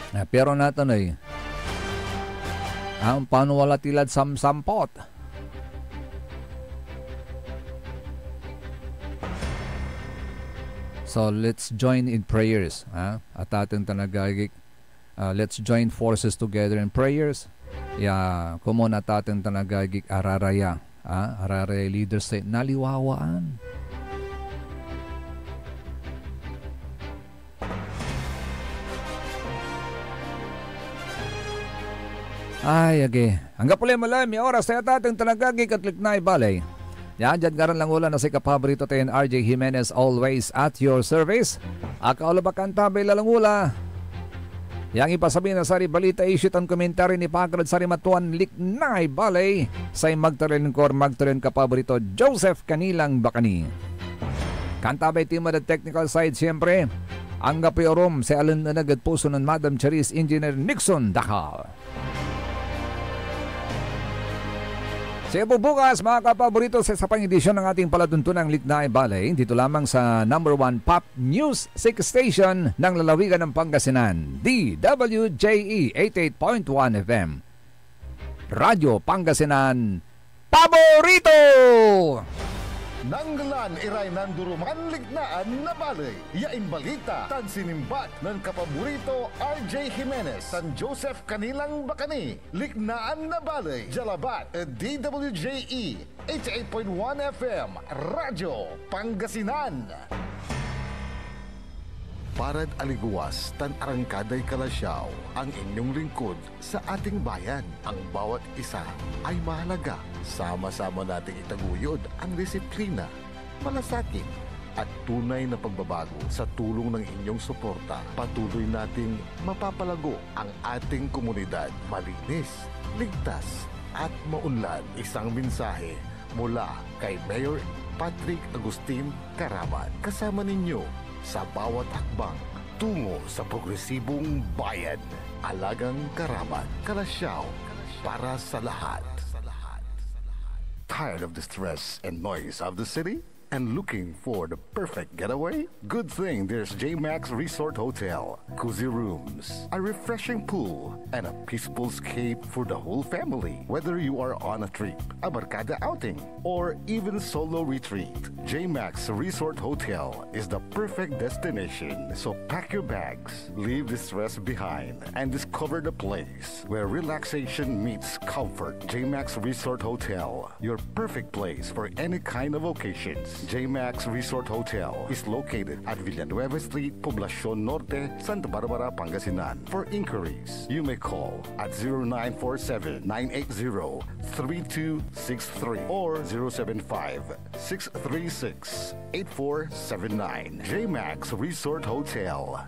Ah, pero natan ey, ah, ompano wala ti lad samsampot. So, let's join in prayers, ah, atateng tan agagik. Ah, let's join forces together in prayers. Ya, komon atateng tan agagik araraya, ah, araraya leaders say naliwawaan. Ay, agi. Anggapo lay malam ya oras tayo atateng tan agagik et liknay baley. Ya, diad ngaran langula na say kapaborito tayon R J Jimenez, always at your service. Akaulop a kanta, bay lalangula. Yang ipasabi na saray balita, issue tan komentaryo nipaakar ed saray matuan liknay baley, say magtalin lingkor, magtalin kapaborito, Joseph Canilang Bacani. Kanta bay team ed technical side, siyempre, anggapoy orum, say aleneneg ed puso nen Madam Charis, Engineer Nixon Dakal. Sa bukas, mga kapaborito, sa isa pang edisyon ng ating palatuntunang Liknay Baley, dito lamang sa number one pop music station ng lalawigan ng Pangasinan, D W J E eighty-eight point one F M. Radyo Pangasinan, paborito! Nanglan iray nanduruman liknaan na baley ya imbalita tan sinimbat nen kapaborito R J Jimenez tan Joseph Canilang Bacani. Liknaan na baley, dia labat ed D W J E eighty-eight point one F M, Radyo Pangasinan. Parad aligewas tan arangkaday kalasyaw, ang inyong lingkod sa ating bayan. Ang bawat isa ay mahalaga. Sama-sama nating itaguyod ang disiplina, malasakit, at tunay na pagbabago. Sa tulong ng inyong suporta, patuloy nating mapapalago ang ating komunidad. Malinis, ligtas, at maunlad. Isang mensahe mula kay Mayor Patrick Agustin Karamat, kasama ninyo sa bawat hakbang tungo sa progresibong bayan. Alagang Karamat, Kalasyaw, para sa lahat. Tired of the stress and noise of the city? And looking for the perfect getaway? Good thing there's J-Max Resort Hotel. Cozy rooms, a refreshing pool, and a peaceful escape for the whole family. Whether you are on a trip, a barkada outing, or even solo retreat, J-Max Resort Hotel is the perfect destination. So pack your bags, leave the stress behind, and discover the place where relaxation meets comfort. J-Max Resort Hotel, your perfect place for any kind of occasions. J-Max Resort Hotel is located at Villanueva Street, Poblacion Norte, Santa Barbara, Pangasinan. For inquiries, you may call at zero nine four seven, nine eight zero, three two six three or zero seven five, six three six, eight four seven nine. J-Max Resort Hotel.